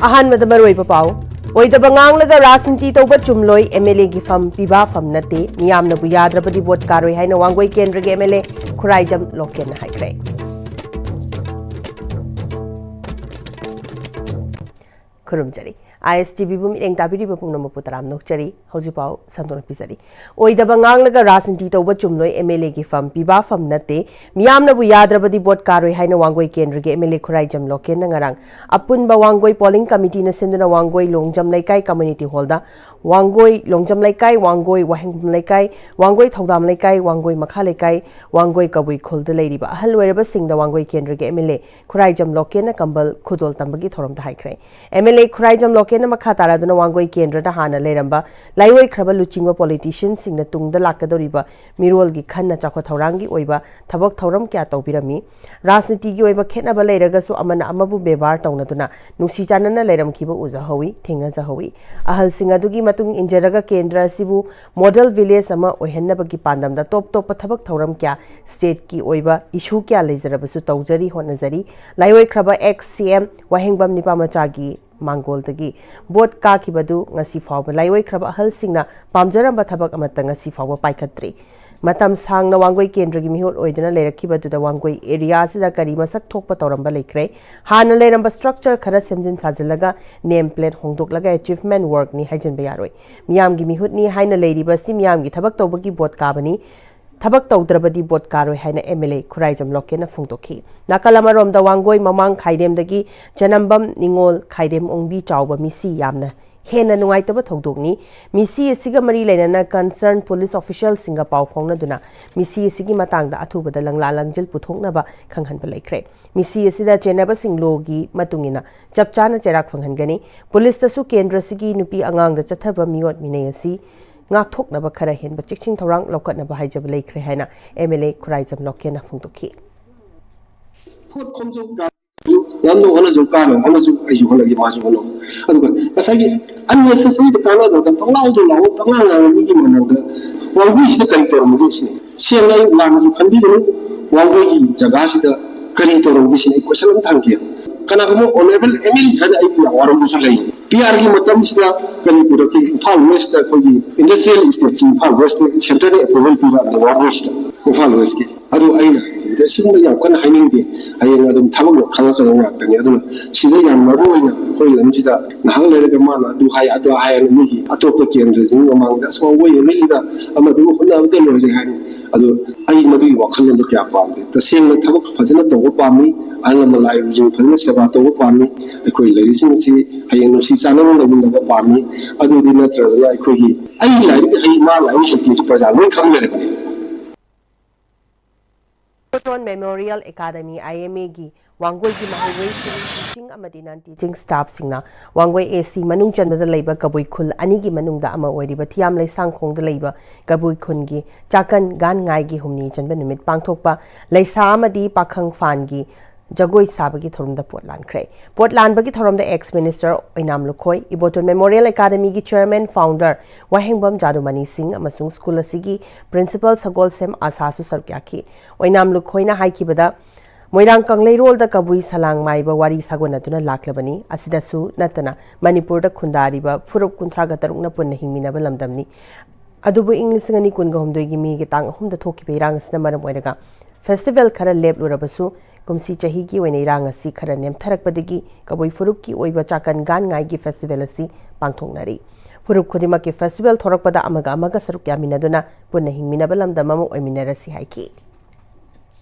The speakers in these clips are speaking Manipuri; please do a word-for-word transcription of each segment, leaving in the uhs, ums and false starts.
ꯑꯍꯥꯟꯕꯗ ꯃꯔꯨꯑꯣꯏꯕ ꯄꯥꯎ꯫ ꯑꯣꯏꯗꯕ ꯉꯥꯡꯂꯒ ꯔꯥꯖꯅꯤꯇꯤ ꯇꯧꯕ ꯆꯨꯝꯂꯣꯏ, MLA ꯒꯤ ꯐꯝ ꯄꯤꯕꯥ ꯐꯝ ꯅꯠꯇꯦ, ꯃꯤꯌꯥꯝꯅꯕꯨ ꯌꯥꯗ꯭ꯔꯕꯗꯤ ꯚꯣꯠ ꯀꯥꯔꯣꯏ ꯍꯥꯏꯅ ꯋꯥꯡꯒꯣꯏ ꯀꯦꯟꯗ꯭ꯔꯒꯤ MLA ꯈꯨꯔꯥꯏꯖꯝ ꯂꯣꯀꯦꯟꯅ ꯍꯥꯏꯈ꯭ꯔꯦ꯫ ꯈꯨꯔꯨꯝꯖꯔꯤ꯫ ISTV ꯕꯨ ꯃꯤꯠꯌꯦꯡ ꯇꯥꯕꯤꯔꯤꯕ ꯄꯨꯝꯅꯃꯛꯄꯨ ꯇꯔꯥꯝꯅ ꯑꯣꯛꯆꯔꯤ꯫ ꯍꯧꯖꯤꯛ ꯄꯥꯎ ꯁꯟꯗꯣꯛꯅ ꯄꯤꯖꯔꯤ꯫ ꯑꯣꯏꯗꯕ ꯉꯥꯡꯂꯒ ꯔꯥꯖꯅꯤꯇꯤ ꯇꯧꯕ ꯆꯨꯝꯂꯣꯏ, MLA ꯒꯤ ꯐꯝ ꯄꯤꯕꯥ ꯐꯝ ꯅꯠꯇꯦ, ꯃꯤꯌꯥꯝꯅꯕꯨ ꯌꯥꯗ꯭ꯔꯕꯗꯤ ꯚꯣꯠ ꯀꯥꯔꯣꯏ ꯍꯥꯏꯅ ꯋꯥꯡꯒꯣꯏ ꯀꯦꯟꯗ꯭ꯔꯒꯤ MLA ꯈꯨꯔꯥꯏꯖꯝ ꯂꯣꯀꯦꯟꯅ ꯉꯔꯥꯡ ꯑꯄꯨꯟꯕ ꯋꯥꯡꯒꯣꯏ polling committee ꯅ ꯁꯤꯟꯗꯨꯅ ꯋꯥꯡꯒꯣꯏ ꯂꯣꯡꯖꯝ ꯂꯩꯀꯥꯏ community hall ꯗ ꯋꯥꯡꯒꯣꯏ ꯂꯣꯡꯖꯝ ꯂꯩꯀꯥꯏ, ꯋꯥꯡꯒꯣꯏ ꯋꯥꯍꯦꯡꯕꯝ ꯂꯩꯀꯥꯏ, ꯋꯥꯡꯒꯣꯏ ꯊꯧꯗꯥꯝ ꯂꯩꯀꯥꯏ, ꯋꯥꯡꯒꯣꯏ ꯃꯈꯥ ꯂꯩꯀꯥꯏ, ꯋꯥꯡꯒꯣꯏ ꯀꯕꯨꯏ ꯈꯨꯜꯗ ꯂꯩꯔꯤꯕ ꯑꯍꯜ ꯑꯣꯏꯔꯕꯁꯤꯡꯗ ꯋꯥꯡꯒꯣꯏ ꯀꯦꯟꯗ꯭ꯔꯒꯤ MLA ꯈꯨꯔꯥꯏꯖꯝ ꯂꯣꯀꯦꯟꯅ ꯀꯝꯕꯜ ꯈꯨꯗꯣꯜ ꯇꯝꯕꯒꯤ ꯊꯧꯔꯝꯗ ꯍꯥꯏꯈ꯭ꯔꯦ꯫ MLA ꯈꯨꯔꯥꯏꯖꯝ ꯂꯣꯀꯦꯟꯅ ꯃꯈꯥ ꯇꯥꯔꯗꯨꯅ ꯋꯥꯡꯒꯣꯏ ꯀꯦꯟꯗ꯭ꯔꯗ ꯍꯥꯟꯅ ꯂꯩꯔꯝꯕ ꯂꯥꯏꯑꯣꯏꯈ꯭ꯔꯕ ꯂꯨꯆꯤꯡꯕ politician ꯁꯤꯡꯅ ꯇꯨꯡꯗ ꯂꯥꯛꯀꯗꯧꯔꯤꯕ ꯃꯤꯔꯣꯜꯒꯤ ꯈꯟꯅ ꯆꯥꯎꯈꯠ ꯊꯧꯔꯥꯡꯒꯤ ꯑꯣꯏꯕ ꯊꯕꯛ ꯊꯧꯔꯝ ꯀꯌꯥ ꯇꯧꯕꯤꯔꯝꯃꯤ꯫ ꯔꯥꯖꯅꯤꯇꯤꯒꯤ ꯑꯣꯏꯕ ꯈꯦꯠꯅꯕ ꯂꯩꯔꯒꯁꯨ ꯑꯃꯅ ꯑꯃꯕꯨ ꯕꯦꯕꯥꯔ ꯇꯧꯅꯗꯨꯅ ꯅꯨꯡꯁꯤ ꯆꯥꯟꯅꯅ ꯂꯩꯔꯝꯈꯤꯕ ꯎꯖꯍꯧꯏ, ꯊꯦꯡꯅꯖꯍꯧꯏ꯫ ꯑꯍꯜꯁꯤꯡ ꯑꯗꯨꯒꯤ ꯃꯇꯨꯡ ꯏꯟꯖꯔꯒ ꯀꯦꯟꯗ꯭ꯔ ꯑꯁꯤꯕꯨ model village ꯑꯃ ꯑꯣꯏꯍꯟꯅꯕꯒꯤ ꯄꯥꯟꯗꯝꯗ ꯇꯣꯞ ꯇꯣꯞꯄ ꯊꯕꯛ ꯊꯧꯔꯝ ꯀꯌꯥ, state ꯀꯤ ꯑꯣꯏꯕ issue ꯀꯌꯥ ꯂꯩꯖꯔꯕꯁꯨ ꯇꯧꯖꯔꯤ, ꯍꯣꯠꯅꯖꯔꯤ꯫ ꯂꯥꯏꯑꯣꯏꯈ꯭ꯔꯕ ex CM ꯋꯥꯍꯦꯡꯕꯝ ꯅꯤꯄꯥꯃꯆꯥꯒꯤ ꯃꯥꯡꯒꯣꯜꯗꯒꯤ ꯚꯣꯠ ꯀꯥꯈꯤꯕꯗꯨ ꯉꯁꯤ ꯐꯥꯎꯕ ꯂꯥꯏꯑꯣꯏꯈ꯭ꯔꯕ ꯑꯍꯜꯁꯤꯡꯅ ꯄꯥꯝꯖꯔꯝꯕ ꯊꯕꯛ ꯑꯃꯠꯇ ꯉꯁꯤ ꯐꯥꯎꯕ ꯄꯥꯏꯈꯠꯇ꯭ꯔꯤ꯫ ꯃꯇꯝ ꯁꯥꯡꯅ ꯋꯥꯡꯒꯣꯏ ꯀꯦꯟꯗ꯭ꯔꯒꯤ ꯃꯤꯍꯨꯠ ꯑꯣꯏꯗꯨꯅ ꯂꯩꯔꯛꯈꯤꯕꯗꯨꯗ ꯋꯥꯡꯒꯣꯏ area ꯑꯁꯤꯗ ꯀꯔꯤ ꯃꯁꯛ ꯊꯣꯛꯄ ꯇꯧꯔꯝꯕ ꯂꯩꯈ꯭ꯔꯦ? ꯍꯥꯟꯅ ꯂꯩꯔꯝꯕ structure ꯈꯔ ꯁꯦꯝꯖꯤꯟ ꯁꯥꯖꯤꯜꯂꯒ name plate ꯍꯣꯡꯗꯣꯛꯂꯒ achievement work ꯅꯤ ꯍꯥꯏꯖꯤꯟꯕ ꯌꯥꯔꯣꯏ꯫ ꯃꯤꯌꯥꯝꯒꯤ ꯃꯤꯍꯨꯠꯅꯤ ꯍꯥꯏꯅ ꯂꯩꯔꯤꯕ ꯑꯁꯤ ꯃꯤꯌꯥꯝꯒꯤ ꯊꯕꯛ ꯇꯧꯕꯒꯤ ꯚꯣꯠ ꯀꯥꯕꯅꯤ꯫ ꯊꯕꯛ ꯇꯧꯗ꯭ꯔꯕꯗꯤ ꯚꯣꯠ ꯀꯥꯔꯣꯏ ꯍꯥꯏꯅ MLA ꯈꯨꯔꯥꯏꯖꯝ ꯂꯣꯀꯦꯟꯅ ꯐꯣꯡꯗꯣꯛꯈꯤ꯫ ꯅꯥꯀꯜ ꯑꯃꯔꯣꯝꯗ ꯋꯥꯡꯒꯣꯏ ꯃꯃꯥꯡ ꯈꯥꯏꯗꯦꯝꯗꯒꯤ ꯆꯅꯝꯕꯝ ꯅꯤꯉꯣꯜ ꯈꯥꯏꯗꯦꯝ ꯑꯣꯡꯕꯤ ꯆꯥꯎꯕ ꯃꯤꯁꯤ ꯌꯥꯝꯅ ꯍꯦꯟꯅ ꯅꯨꯡꯉꯥꯏꯇꯕ ꯊꯧꯗꯣꯛꯅꯤ꯫ ꯃꯤꯁꯤ ꯑꯁꯤꯒ ꯃꯔꯤ ꯂꯩꯅꯅ concern police official ꯁꯤꯡꯒ ꯄꯥꯎ ꯐꯥꯎꯅꯗꯨꯅ ꯃꯤꯁꯤ ꯑꯁꯤꯒꯤ ꯃꯇꯥꯡꯗ ꯑꯊꯨꯕꯗ ꯂꯪꯂꯥ ꯂꯪꯖꯤꯜ ꯄꯨꯊꯣꯛꯅꯕ ꯈꯪꯍꯟꯕ ꯂꯩꯈ꯭ꯔꯦ꯫ ꯃꯤꯁꯤ ꯑꯁꯤꯗ ꯆꯦꯟꯅꯕꯁꯤꯡ law ꯒꯤ ꯃꯇꯨꯡ ꯏꯟꯅ ꯆꯞ ꯆꯥꯅ ꯆꯩꯔꯥꯛ ꯐꯪꯍꯟꯒꯅꯤ꯫ Police ꯇꯁꯨ ꯀꯦꯟꯗ꯭ꯔ ꯑꯁꯤꯒꯤ ꯅꯨꯄꯤ ꯑꯉꯥꯡꯗ ꯆꯠꯊꯕ ꯃꯤꯑꯣꯠ ꯃꯤꯅꯩ ꯑꯁꯤ ꯉꯥꯛꯊꯣꯛꯅꯕ ꯈꯔ ꯍꯦꯟꯕ ꯆꯦꯛꯁꯤꯟ ꯊꯧꯔꯥꯡ ꯂꯧꯈꯠꯅꯕ ꯍꯥꯏꯖꯕ ꯂꯩꯈ꯭ꯔꯦ ꯍꯥꯏꯅ MLA ꯈꯨꯔꯥꯏꯖꯝ ꯂꯣꯀꯦꯟꯅ ꯐꯣꯡꯗꯣꯛꯈꯤ꯫ ꯌꯥꯝꯅ ꯍꯣꯠꯅꯖꯧ, ꯀꯥꯅꯕ ꯍꯣꯠꯅꯖꯧ, ꯑꯩꯁꯨ ꯍꯣꯠꯅꯒꯦ, ꯃꯥꯁꯨ ꯍꯣꯠꯅꯧ꯫ ꯑꯗꯨꯒ ꯉꯁꯥꯏꯒꯤ unnecessary ꯗ ꯀꯥꯟꯅꯗꯕꯗ ꯄꯪꯂꯥꯎꯗ ꯂꯥꯎꯕ, ꯄꯉꯥꯡ ꯉꯥꯡꯕ ꯃꯤꯒꯤ ꯃꯃꯥꯡꯗ ꯋꯥꯡꯒꯣꯏꯁꯤꯗ ꯀꯔꯤ ꯇꯧꯔꯝꯃꯒꯦ ꯁꯤꯅꯤ꯫ ꯁꯦꯡꯅ ꯑꯩ ꯂꯥꯟꯅꯁꯨ ꯈꯟꯕꯤꯒꯅꯨ, ꯋꯥꯡꯒꯣꯏꯒꯤ ꯖꯒꯥꯁꯤꯗ ꯀꯔꯤ ꯇꯧꯔꯝꯒꯦ ꯁꯤꯅꯤ ꯑꯩ question ꯑꯃ ꯊꯝꯒꯦ꯫ ꯀꯅꯥꯒꯨꯝꯕ ꯑꯣꯅꯔꯦꯕꯜ ꯑꯦꯝ ꯑꯦꯜ ꯈꯔꯅ ꯑꯩꯕꯨ ꯌꯥꯝ ꯋꯥꯔꯧꯕꯁꯨ ꯂꯩ꯫ ꯄꯤ ꯑꯥꯔꯒꯤ ꯃꯇꯝꯁꯤꯗ ꯃꯅꯤꯄꯨꯔꯗꯒꯤ ꯏꯝꯐꯥꯜ ꯋꯦꯁꯇ ꯑꯩꯈꯣꯏꯒꯤ ꯏꯟꯗꯁꯇ꯭ꯔꯤꯌꯦꯜ ꯏꯁꯇꯦꯠꯁꯤ ꯏꯝꯐꯥꯜ ꯋꯦꯁꯇ ꯁꯦꯟꯇꯔꯅ ꯑꯦꯄ꯭ꯔꯨꯚꯦꯜ ꯄꯤꯔꯛꯑꯕꯅꯦ ꯋꯥꯔꯜ ꯋꯦꯁꯇ, ꯏꯝꯐꯥꯜ ꯋꯦꯁꯀꯤ꯫ ꯑꯗꯨ ꯑꯩꯅ ꯍꯧꯖꯤꯛꯇꯤ ꯑꯁꯤꯒꯨꯝꯕ ꯌꯥꯝ ꯀꯟꯅ ꯍꯥꯏꯅꯤꯡꯗꯦ꯫ ꯍꯌꯦꯡ ꯑꯗꯨꯝ ꯊꯕꯛ ꯈꯜꯂꯛꯀꯗꯕ ꯉꯥꯛꯇꯅꯤ꯫ ꯑꯗꯨꯅ ꯁꯤꯗ ꯌꯥꯝ ꯃꯔꯨ ꯑꯣꯏꯅ ꯑꯩꯈꯣꯏ ꯂꯝꯁꯤꯗ ꯉꯥꯏꯍꯥꯛ ꯂꯩꯔꯒ ꯃꯥꯅ ꯑꯗꯨ ꯍꯥꯏ ꯑꯗꯨ ꯍꯥꯏ ꯍꯥꯏꯅ ꯃꯤꯒꯤ ꯑꯇꯣꯞꯄ ꯀꯦꯟꯗ꯭ꯔꯁꯤꯡ ꯃꯃꯥꯡꯗ ꯑꯁ ꯋꯥꯡꯒꯣꯏ ꯑꯦꯝ ꯑꯦꯜ ꯑꯦꯗ ꯑꯃꯗꯨ ꯍꯣꯠꯅꯕꯗ ꯂꯣꯏꯔꯦ ꯍꯥꯏꯅ꯫ ꯑꯗꯨ ꯑꯩ ꯃꯗꯨꯒꯤ ꯋꯥꯈꯜꯂꯣꯟꯗꯣ ꯀꯌꯥ ꯄꯥꯝꯗꯦ꯫ ꯇꯁꯦꯡꯅ ꯊꯕꯛ ꯐꯖꯅ ꯇꯧꯕ ꯄꯥꯝꯃꯤ, ꯑꯍꯜ ꯂꯃꯟ ꯂꯥꯏꯔꯕꯁꯤꯡ ꯐꯖꯅ ꯁꯦꯕꯥ ꯇꯧꯕ ꯄꯥꯝꯃꯤ, ꯑꯩꯈꯣꯏ ꯂꯩꯔꯤꯁꯤꯡꯁꯤ ꯍꯌꯦꯡ ꯅꯨꯡꯁꯤ ꯆꯥꯟꯅꯅ ꯂꯩꯃꯤꯟꯅꯕ ꯄꯥꯝꯃꯤ꯫ ꯑꯗꯨꯗꯤ ꯅꯠꯇ꯭ꯔꯒꯅ ꯑꯩꯈꯣꯏꯒꯤ ꯑꯩ ꯂꯥꯏꯔꯤꯛ ꯍꯩ, ꯃꯥ ꯂꯥꯏꯔꯤꯛ ꯍꯩꯇꯦꯁꯤ ꯄ꯭ꯔꯖꯥ ꯂꯣꯏ ꯈꯪꯅꯔꯕꯅꯤ꯫ ꯏꯕꯣꯇꯣꯟ ꯃꯦꯃꯣꯔꯤꯌꯦꯜ ꯑꯦꯀꯥꯗꯃꯤ, ꯑꯥꯏ ꯑꯦꯝ ꯑꯦꯒꯤ ꯋꯥꯡꯒꯣꯏꯒꯤ ꯃꯍꯩꯔꯣꯏꯁꯤꯡ, ꯇꯤꯆꯤꯡ ꯑꯃꯗꯤ ꯅꯟ ꯇꯤꯆꯤꯡ ꯁ꯭ꯇꯥꯐꯁꯤꯡꯅ ꯋꯥꯡꯒꯣꯏ ꯑꯦ ꯁꯤ ꯃꯅꯨꯡ ꯆꯟꯕꯗ ꯂꯩꯕ ꯀꯕꯨꯏ ꯈꯨꯜ ꯑꯅꯤꯒꯤ ꯃꯅꯨꯡꯗ ꯑꯃ ꯑꯣꯏꯔꯤꯕ ꯊꯤꯌꯥꯝ ꯂꯩꯁꯥꯡꯈꯣꯡꯗ ꯂꯩꯕ ꯀꯕꯨꯏ ꯈꯨꯟꯒꯤ ꯆꯥꯀꯟ ꯒꯥꯟ ꯉꯥꯏꯒꯤ ꯍꯨꯝꯅꯤ ꯆꯟꯕ ꯅꯨꯃꯤꯠ ꯄꯥꯡꯊꯣꯛꯄ, ꯂꯩꯁꯥ ꯑꯃꯗꯤ ꯄꯥꯈꯪ ꯐꯥꯟꯒꯤ ꯖꯒꯣꯏ ꯁꯥꯕꯒꯤ ꯊꯧꯔꯝꯗ ꯄꯣꯠ ꯂꯥꯟꯈ꯭ꯔꯦ꯫ ꯄꯣꯠ ꯂꯥꯟꯕꯒꯤ ꯊꯧꯔꯝꯗ ex minister Oinam Lukhoi, Iboton memorial ꯑꯦꯀꯥꯗꯃꯤꯒꯤ ꯆꯤꯌꯔꯃꯦꯟ ꯐꯥꯎꯟꯗꯔ ꯋꯥꯍꯦꯡꯕꯝ ꯖꯥꯗꯨꯃꯅꯤ ꯁꯤꯡ ꯑꯃꯁꯨꯡ ꯁ꯭ꯀꯨꯜ ꯑꯁꯤꯒꯤ ꯄ꯭ꯔꯤꯟꯁꯤꯄꯜ ꯁꯒꯣꯜꯁꯦꯝ ꯑꯁꯥꯁꯨ ꯁꯔꯨꯛ ꯌꯥꯈꯤ꯫ ꯑꯣꯏꯅꯥꯝ ꯂꯨꯈꯣꯏꯅ ꯍꯥꯏꯈꯤꯕꯗ, ꯃꯣꯏꯔꯥꯡ ꯀꯪꯂꯩꯔꯣꯜꯗ ꯀꯕꯨꯏ ꯁꯂꯥꯡ ꯃꯥꯏꯕ ꯋꯥꯔꯤ ꯁꯥꯒꯣꯟꯅꯗꯨꯅ ꯂꯥꯛꯂꯕꯅꯤ꯫ ꯑꯁꯤꯗꯁꯨ ꯅꯠꯇꯅ ꯃꯅꯤꯄꯨꯔꯗ ꯈꯨꯟꯗꯥꯔꯤꯕ ꯐꯨꯔꯨꯞ ꯀꯨꯟꯊ꯭ꯔꯥꯒ ꯇꯔꯨꯛꯅ ꯄꯨꯟꯅ ꯍꯤꯡꯃꯤꯟꯅꯕ ꯂꯝꯗꯝꯅꯤ꯫ ꯑꯗꯨꯕꯨ ꯏꯪ ꯂꯤꯁꯤꯡ ꯑꯅꯤ ꯀꯨꯟꯒ ꯍꯨꯝꯗꯣꯏꯒꯤ ꯃꯦꯒꯤ ꯇꯥꯡ ꯑꯍꯨꯝꯗ ꯊꯣꯛꯈꯤꯕ ꯏꯔꯥꯡ ꯑꯁꯤꯅ ꯃꯔꯝ ꯑꯣꯏꯔꯒ ꯐꯦꯁꯇꯤꯚꯦꯜ ꯈꯔ ꯂꯦꯞꯂꯨꯔꯕꯁꯨ, ꯀꯨꯝꯁꯤ ꯆꯍꯤꯒꯤ ꯑꯣꯏꯅ ꯏꯔꯥꯡ ꯑꯁꯤ ꯈꯔ ꯅꯦꯝꯊꯔꯛꯄꯗꯒꯤ ꯀꯕꯨꯏ ꯐꯨꯔꯨꯞꯀꯤ ꯑꯣꯏꯕ ꯆꯥꯀꯟ ꯒꯥꯟ ꯉꯥꯏꯒꯤ ꯐꯦꯁꯇꯤꯚꯦꯜ ꯑꯁꯤ ꯄꯥꯡꯊꯣꯛꯅꯔꯤ꯫ ꯐꯨꯔꯨꯞ ꯈꯨꯗꯤꯡꯃꯛꯀꯤ ꯐꯦꯁꯇꯤꯚꯦꯜ ꯊꯣꯔꯛꯄꯗ ꯑꯃꯒ ꯑꯃꯒ ꯁꯔꯨꯛ ꯌꯥꯃꯤꯟꯅꯗꯨꯅ ꯄꯨꯟꯅ ꯍꯤꯡꯃꯤꯟꯅꯕ ꯂꯝꯗꯝ ꯑꯃ ꯑꯣꯏꯃꯤꯟꯅꯔꯁꯤ ꯍꯥꯏꯈꯤ꯫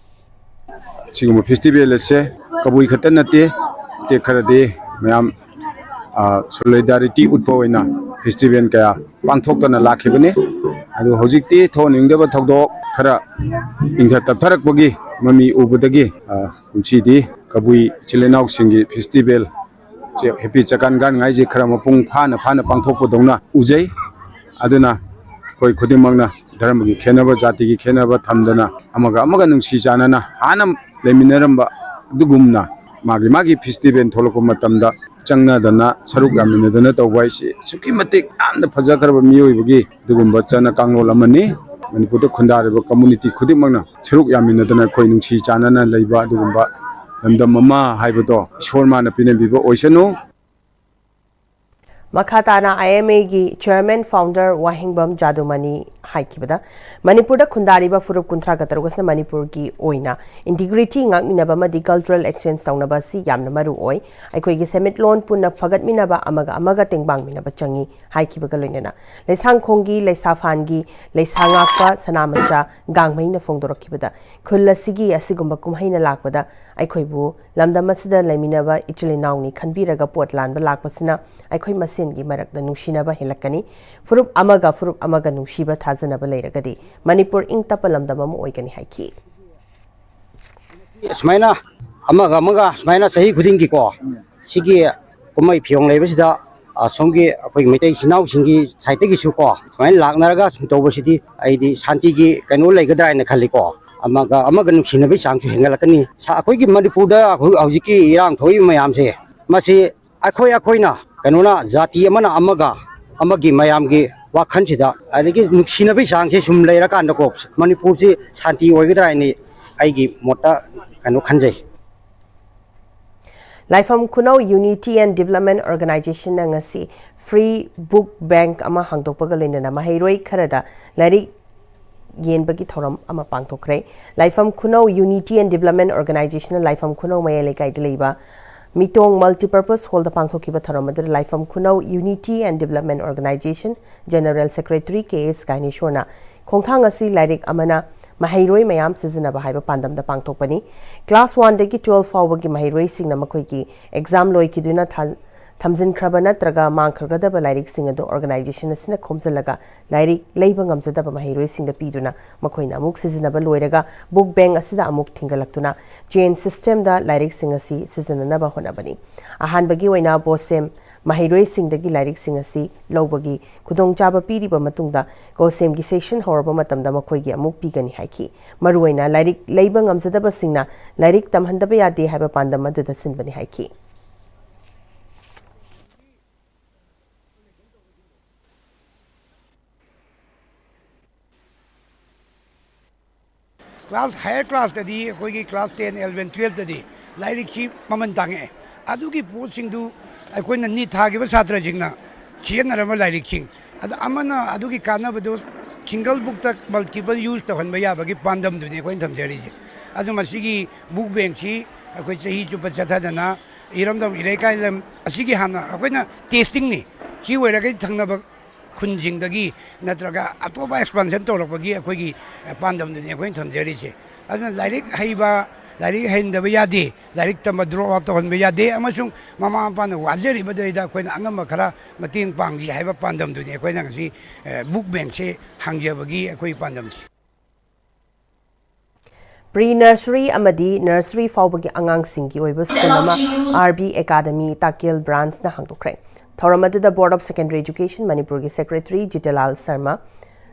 ꯁꯤꯒꯨꯝꯕ ꯐꯦꯁꯇꯤꯚꯦꯜ ꯑꯁꯦ ꯀꯕꯨꯏ ꯈꯛꯇ ꯅꯠꯇꯦ, ꯑꯇꯩ ꯈꯔꯗꯤ ꯃꯌꯥꯝ ꯁꯣꯂꯤꯗꯥꯔꯤꯇꯤ ꯎꯠꯄ ꯑꯣꯏꯅ ꯐꯦꯁꯇꯤꯚꯦꯜ ꯀꯌꯥ ꯄꯥꯡꯊꯣꯛꯇꯅ ꯂꯥꯛꯈꯤꯕꯅꯤ꯫ ꯑꯗꯨ ꯍꯧꯖꯤꯛꯇꯤ ꯊꯣꯛꯍꯟꯅꯤꯡꯗꯕ ꯊꯧꯗꯣꯛ ꯈꯔ ꯏꯪꯊ ꯇꯞꯊꯔꯛꯄꯒꯤ ꯃꯃꯤ ꯎꯕꯗꯒꯤ, ꯑ, ꯀꯨꯝꯁꯤꯗꯤ ꯀꯕꯨꯏ ꯏꯆꯤꯜ ꯏꯅꯥꯎꯁꯤꯡꯒꯤ ꯐꯦꯁꯇꯤꯚꯦꯜ ꯁꯦ, ꯍꯦꯄꯤ ꯆꯀꯥꯟ ꯒꯥꯟꯉꯥꯏꯁꯦ ꯈꯔ ꯃꯄꯨꯡ ꯐꯥꯅ ꯐꯥꯅ ꯄꯥꯡꯊꯣꯛꯄꯗꯧꯅ ꯎꯖꯩ꯫ ꯑꯗꯨꯅ ꯑꯩꯈꯣꯏ ꯈꯨꯗꯤꯡꯃꯛꯅ ꯙꯔꯃꯒꯤ ꯈꯦꯠꯅꯕ, ꯖꯥꯇꯤꯒꯤ ꯈꯦꯠꯅꯕ ꯊꯝꯗꯅ ꯑꯃꯒ ꯑꯃꯒ ꯅꯨꯡꯁꯤ ꯆꯥꯟꯅꯅ ꯍꯥꯟꯅ ꯂꯩꯃꯤꯟꯅꯔꯝꯕ ꯑꯗꯨꯒꯨꯝꯅ ꯃꯥꯒꯤ ꯃꯥꯒꯤ ꯐꯦꯁꯇꯤꯚꯦꯜ ꯊꯣꯛꯂꯛꯄ ꯃꯇꯝꯗ ꯆꯪꯅꯗꯅ ꯁꯔꯨꯛ ꯌꯥꯃꯤꯟꯅꯗꯅ ꯇꯧꯕ ꯍꯥꯏꯁꯤ ꯑꯁꯨꯛꯀꯤ ꯃꯇꯤꯛ ꯌꯥꯝꯅ ꯐꯖꯈ꯭ꯔꯕ ꯃꯤꯑꯣꯏꯕꯒꯤ ꯑꯗꯨꯒꯨꯝꯕ ꯆꯠꯅ ꯀꯥꯡꯂꯣꯟ ꯑꯃꯅꯤ꯫ ꯃꯅꯤꯄꯨꯔꯗ ꯈꯨꯟꯗꯥꯔꯤꯕ ꯀꯝꯃꯨꯅꯤꯇꯤ ꯈꯨꯗꯤꯡꯃꯛꯅ ꯁꯔꯨꯛ ꯌꯥꯃꯤꯟꯅꯗꯅ ꯑꯩꯈꯣꯏ ꯅꯨꯡꯁꯤ ꯆꯥꯟꯅꯅ ꯂꯩꯕ ꯑꯗꯨꯒꯨꯝꯕ ꯂꯝꯗꯝ ꯑꯃ ꯍꯥꯏꯕꯗꯣ ꯏꯁꯣꯔ ꯃꯥꯅ ꯄꯤꯅꯕꯤꯕ ꯑꯣꯏꯁꯅꯨ꯫ ꯃꯈꯥ ꯇꯥꯅ ꯑꯥꯏ ꯑꯦꯝ ꯑꯦꯒꯤ ꯆꯤꯌꯔꯃꯦꯟ ꯐꯥꯎꯟꯗꯔ ꯋꯥꯍꯦꯡꯕꯝ ꯖꯥꯗꯨꯃꯅꯤ ꯍꯥꯏꯈꯤꯕꯗ, ꯃꯅꯤꯄꯨꯔꯗ ꯈꯨꯟꯗꯥꯔꯤꯕ ꯐꯨꯔꯨꯞ ꯀꯨꯟꯊ꯭ꯔꯥꯒ ꯇꯔꯨꯛ ꯑꯁꯤꯅ ꯃꯅꯤꯄꯨꯔꯒꯤ ꯑꯣꯏꯅ ꯏꯟꯇꯤꯒ꯭ꯔꯤꯇꯤ ꯉꯥꯛꯃꯤꯟꯅꯕ ꯑꯃꯗꯤ ꯀꯜꯆꯔꯦꯜ ꯑꯦꯛꯁꯆꯦꯟꯖ ꯇꯧꯅꯕ ꯑꯁꯤ ꯌꯥꯝꯅ ꯃꯔꯨ ꯑꯣꯏ꯫ ꯑꯩꯈꯣꯏꯒꯤ ꯁꯦꯟꯃꯤꯠꯂꯣꯟ ꯄꯨꯟꯅ ꯐꯒꯠꯃꯤꯟꯅꯕ, ꯑꯃꯒ ꯑꯃꯒ ꯇꯦꯡꯕꯥꯡꯃꯤꯟꯅꯕ ꯆꯪꯏ ꯍꯥꯏꯈꯤꯕꯒ ꯂꯣꯏꯅꯅ, ꯂꯩꯁꯥꯡꯈꯣꯡꯒꯤ ꯂꯩꯁꯥꯐꯥꯟꯒꯤ ꯂꯩꯁꯥ ꯉꯥꯛꯄ ꯁꯅꯥꯃꯆꯥ ꯒꯥꯡꯃꯩꯅ ꯐꯣꯡꯗꯣꯔꯛꯈꯤꯕꯗ, ꯈꯨꯜ ꯑꯁꯤꯒꯤ ꯑꯁꯤꯒꯨꯝꯕ ꯀꯨꯝꯍꯩꯅ ꯂꯥꯛꯄꯗ ꯑꯩꯈꯣꯏꯕꯨ ꯂꯝꯗꯝ ꯑꯁꯤꯗ ꯂꯩꯃꯤꯟꯅꯕ ꯏꯆꯤꯜ ꯏꯅꯥꯎꯅꯤ ꯈꯟꯕꯤꯔꯒ ꯄꯣꯠ ꯂꯥꯟꯕ ꯂꯥꯛꯄꯁꯤꯅ ꯑꯩꯈꯣꯏ ꯃꯁꯦꯟꯒꯤ ꯃꯔꯛꯇ ꯅꯨꯡꯁꯤꯅꯕ ꯍꯦꯜꯂꯛꯀꯅꯤ꯫ ꯐꯨꯔꯨꯞ ꯑꯃꯒ ꯐꯨꯔꯨꯞ ꯑꯃꯒ ꯅꯨꯡꯁꯤꯕ ꯊꯥꯖꯅꯕ ꯂꯩꯔꯒꯗꯤ ꯃꯅꯤꯄꯨꯔ ꯏꯪ ꯇꯞꯄ ꯂꯝꯗꯝ ꯑꯃ ꯑꯣꯏꯒꯅꯤ ꯍꯥꯏꯈꯤ꯫ ꯁꯨꯃꯥꯏꯅ ꯑꯃꯒ ꯑꯃꯒ ꯁꯨꯃꯥꯏꯅ ꯆꯍꯤ ꯈꯨꯗꯤꯡꯒꯤꯀꯣ, ꯁꯤꯒꯤ ꯀꯨꯝꯍꯩ ꯐꯤꯌꯣꯡ ꯂꯩꯕꯁꯤꯗ, ꯑꯁꯣꯝꯒꯤ ꯑꯩꯈꯣꯏ ꯃꯩꯇꯩ ꯏꯆꯤꯟ ꯏꯅꯥꯎꯁꯤꯡꯒꯤ ꯁꯥꯏꯠꯇꯒꯤꯁꯨ ꯀꯣ, ꯁꯨꯃꯥꯏꯅ ꯂꯥꯛꯅꯔꯒ ꯁꯨꯝ ꯇꯧꯕꯁꯤꯗꯤ ꯑꯩꯗꯤ ꯁꯥꯟꯇꯤꯒꯤ ꯀꯩꯅꯣ ꯂꯩꯒꯗ꯭ꯔꯥ ꯍꯥꯏꯅ ꯈꯜꯂꯤꯀꯣ꯫ ꯑꯃꯒ ꯑꯃꯒ ꯅꯨꯡꯁꯤꯅꯕꯒꯤ ꯆꯥꯡꯁꯨ ꯍꯦꯟꯒꯠꯂꯛꯀꯅꯤ꯫ ꯁꯥ-, ꯑꯩꯈꯣꯏꯒꯤ ꯃꯅꯤꯄꯨꯔꯗ ꯍꯧ-, ꯍꯧꯖꯤꯛꯀꯤ ꯏꯔꯥꯡ ꯊꯣꯛꯏꯕ ꯃꯌꯥꯝꯁꯦ, ꯃꯁꯤ ꯑꯩꯈꯣꯏ ꯑꯩꯈꯣꯏꯅ ꯀꯩꯅꯣꯅ, ꯖꯥꯇꯤ ꯑꯃꯅ ꯑꯃꯒ ꯑꯃꯒꯤ ꯃꯌꯥꯝꯒꯤ ꯋꯥꯈꯜꯁꯤꯗ, ꯑꯗꯒꯤ ꯅꯨꯡꯁꯤꯅꯕꯒꯤ ꯆꯥꯡꯁꯦ ꯁꯨꯝ ꯂꯩꯔꯀꯥꯟꯗꯀꯣ, ꯃꯅꯤꯄꯨꯔꯁꯤ ꯁꯥꯟꯇꯤ ꯑꯣꯏꯒꯗ꯭ꯔꯥ ꯍꯥꯏꯅ ꯑꯩꯒꯤ ꯃꯣꯠꯇ ꯀꯩꯅꯣ ꯈꯟꯖꯩ꯫ ꯂꯥꯏꯐꯝ ꯈꯨꯅꯧ ꯌꯨꯅꯤꯇꯤ ꯑꯦꯟ ꯗꯤꯕꯂꯞꯃꯦꯟ ꯑꯣꯔꯒꯅꯥꯏꯖꯦꯁꯟꯅ ꯉꯁꯤ ꯐ꯭ꯔꯤ ꯕꯨꯛ ꯕꯦꯡꯛ ꯑꯃ ꯍꯥꯡꯗꯣꯛꯄꯒ ꯂꯣꯏꯅꯅ ꯃꯍꯩꯔꯣꯏ ꯈꯔꯗ ꯂꯥꯏꯔꯤꯛ ꯌꯦꯟꯕꯒꯤ ꯊꯧꯔꯝ ꯑꯃ ꯄꯥꯡꯊꯣꯛꯈ꯭ꯔꯦ꯫ ꯂꯥꯏꯐꯝ ꯈꯨꯅꯧ ꯌꯨꯅꯤꯇꯤ ꯑꯦꯟ ꯗꯤꯕꯂꯞꯃꯦꯟ ꯑꯣꯔꯒꯅꯥꯏꯖꯦꯁꯟꯅ ꯂꯥꯏꯐꯝ ꯈꯨꯅꯧ ꯃꯌꯥꯏ ꯂꯩꯀꯥꯏꯗ ꯂꯩꯕ ꯃꯤꯇꯣꯡ ꯃꯜꯇꯤꯄꯔꯄꯁ ꯍꯣꯜꯗ ꯄꯥꯡꯊꯣꯛꯈꯤꯕ ꯊꯧꯔꯝ ꯑꯗꯨꯗ Laipham Khunou Unity and Development Organisation general secretary K S ꯒꯥꯏꯅꯦꯁꯣꯔꯅ ꯈꯣꯡꯊꯥꯡ ꯑꯁꯤ ꯂꯥꯏꯔꯤꯛ ꯑꯃꯅ ꯃꯍꯩꯔꯣꯏ ꯃꯌꯥꯝ ꯁꯤꯖꯤꯟꯅꯕ ꯍꯥꯏꯕ ꯄꯥꯟꯗꯝꯗ ꯄꯥꯡꯊꯣꯛꯄꯅꯤ꯫ ꯀ꯭ꯂꯥꯁ ꯋꯥꯟꯗꯒꯤ ꯇꯨꯋꯦꯜꯐ ꯐꯥꯎꯕꯒꯤ ꯃꯍꯩꯔꯣꯏꯁꯤꯡꯅ ꯃꯈꯣꯏꯒꯤ ꯑꯦꯛꯖꯥꯝ ꯂꯣꯏꯈꯤꯗꯨꯅ ꯊꯥ-, ꯊꯝꯖꯤꯟꯈ꯭ꯔꯕ ꯅꯠꯇ꯭ꯔꯒ ꯃꯥꯡꯈ꯭ꯔꯒꯗꯕ ꯂꯥꯏꯔꯤꯛꯁꯤꯡ ꯑꯗꯨ ꯑꯣꯔꯒꯅꯥꯏꯖꯦꯁꯟ ꯑꯁꯤꯅ ꯈꯣꯝꯖꯤꯜꯂꯒ ꯂꯥꯏꯔꯤꯛ ꯂꯩꯕ ꯉꯝꯖꯗꯕ ꯃꯍꯩꯔꯣꯏꯁꯤꯡꯗ ꯄꯤꯗꯨꯅ ꯃꯈꯣꯏꯅ ꯑꯃꯨꯛ ꯁꯤꯖꯤꯟꯅꯕ ꯂꯣꯏꯔꯒ ꯕꯨꯛ ꯕꯦꯡꯛ ꯑꯁꯤꯗ ꯑꯃꯨꯛ ꯊꯤꯡꯒꯠꯂꯛꯇꯨꯅ ꯆꯦꯟ ꯁꯤꯁꯇꯦꯝꯗ ꯂꯥꯏꯔꯤꯛꯁꯤꯡ ꯑꯁꯤ ꯁꯤꯖꯤꯟꯅꯅꯕ ꯍꯣꯠꯅꯕꯅꯤ꯫ ꯑꯍꯥꯟꯕꯒꯤ ꯑꯣꯏꯅ ꯕꯣꯁꯦꯝ ꯃꯍꯩꯔꯣꯏꯁꯤꯡꯗꯒꯤ ꯂꯥꯏꯔꯤꯛꯁꯤꯡ ꯑꯁꯤ ꯂꯧꯕꯒꯤ ꯈꯨꯗꯣꯡꯆꯥꯕ ꯄꯤꯔꯤꯕ ꯃꯇꯨꯡꯗ, ꯒꯣꯁꯦꯝꯒꯤ ꯁꯦꯁꯟ ꯍꯧꯔꯕ ꯃꯇꯝꯗ ꯃꯈꯣꯏꯒꯤ ꯑꯃꯨꯛ ꯄꯤꯒꯅꯤ ꯍꯥꯏꯈꯤ꯫ ꯃꯔꯨꯑꯣꯏꯅ ꯂꯥꯏꯔꯤꯛ ꯂꯩꯕ ꯉꯝꯖꯗꯕꯁꯤꯡꯅ ꯂꯥꯏꯔꯤꯛ ꯇꯝꯍꯟꯗꯕ ꯌꯥꯗꯦ ꯍꯥꯏꯕ ꯄꯥꯟꯗꯝ ꯑꯗꯨꯗ ꯁꯤꯟꯕꯅꯤ ꯍꯥꯏꯈꯤ꯫ ꯀ꯭ꯂꯥꯁ, ꯍꯥꯌꯔ ꯀ꯭ꯂꯥꯁꯇꯗꯤ, ꯑꯩꯈꯣꯏꯒꯤ ꯀ꯭ꯂꯥꯁ ꯇꯦꯟ, ꯑꯦꯂꯚꯦꯟ, ꯇꯨꯌꯦꯜꯞꯇꯗꯤ ꯂꯥꯏꯔꯤꯛꯁꯤ ꯃꯃꯜ ꯇꯥꯡꯉꯛꯑꯦ꯫ ꯑꯗꯨꯒꯤ ꯄꯣꯠꯁꯤꯡꯗꯨ ꯑꯩꯈꯣꯏꯅ ꯅꯤꯠ ꯊꯥꯈꯤꯕ ꯁꯥꯇ꯭ꯔꯁꯤꯡꯅ ꯁꯤꯖꯤꯟꯅꯔꯝꯕ ꯂꯥꯏꯔꯤꯛꯁꯤꯡ ꯑꯗ ꯑꯃꯅ ꯑꯗꯨꯒꯤ ꯀꯥꯟꯅꯕꯗꯨ single bookꯇ multiple use ꯇꯧꯍꯟꯕ ꯌꯥꯕꯒꯤ ꯄꯥꯟꯗꯝꯗꯨꯅꯤ ꯑꯩꯈꯣꯏꯅ ꯊꯝꯖꯔꯤꯁꯦ꯫ ꯑꯗꯨ ꯃꯁꯤꯒꯤ book bankꯁꯤ ꯑꯩꯈꯣꯏ ꯆꯍꯤ ꯆꯨꯞꯄ ꯆꯠꯊꯗꯅ ꯏꯔꯝꯗꯝ ꯏꯔꯩꯀꯥꯏ ꯂꯝ ꯑꯁꯤꯒꯤ ꯍꯥꯟꯅ ꯑꯩꯈꯣꯏꯅ testingꯅꯤ꯫ ꯁꯤ ꯑꯣꯏꯔꯒꯗꯤ ꯊꯪꯅꯕ ꯈꯨꯟꯁꯤꯡꯗꯒꯤ ꯅꯠꯇ꯭ꯔꯒ ꯑꯇꯣꯞꯄ expansion ꯇꯧꯔꯛꯄꯒꯤ ꯑꯩꯈꯣꯏꯒꯤ ꯄꯥꯟꯗꯝꯗꯨꯅꯤ ꯑꯩꯈꯣꯏꯅ ꯊꯝꯖꯔꯤꯁꯦ꯫ ꯑꯗꯨꯅ ꯂꯥꯏꯔꯤꯛ ꯍꯩꯕ, ꯂꯥꯏꯔꯤꯛ ꯍꯩꯍꯟꯗꯕ ꯌꯥꯗꯦ, ꯂꯥꯏꯔꯤꯛ ꯇꯝꯕ drop out ꯇꯧꯍꯟꯕ ꯌꯥꯗꯦ, ꯑꯃꯁꯨꯡ ꯃꯃꯥ ꯃꯄꯥꯅ ꯋꯥꯖꯔꯤꯕꯗꯩꯗ ꯑꯩꯈꯣꯏꯅ ꯑꯉꯝꯕ ꯈꯔ ꯃꯇꯦꯡ ꯄꯥꯡꯁꯤ ꯍꯥꯏꯕ ꯄꯥꯟꯗꯝꯗꯨꯅꯤ ꯑꯩꯈꯣꯏꯅ ꯉꯁꯤ book bankꯁꯦ ꯍꯥꯡꯖꯕꯒꯤ ꯑꯩꯈꯣꯏ ꯄꯥꯟꯗꯝꯁꯤ꯫ Pre nursery ꯑꯃꯗꯤ nursery ꯐꯥꯎꯕꯒꯤ ꯑꯉꯥꯡꯁꯤꯡꯒꯤ ꯑꯣꯏꯕ ꯁ꯭ꯀꯨꯜ ꯑꯃ R B Academy ꯇꯥꯀꯦꯜ branchꯅ ꯍꯥꯡꯗꯣꯛꯈ꯭ꯔꯦ꯫ ꯊꯧꯔꯝ ꯑꯗꯨꯗ Board of Secondary Education ꯃꯅꯤꯄꯨꯔꯒꯤ Secretary ꯖꯤꯇꯦꯂꯥꯜ Sharma,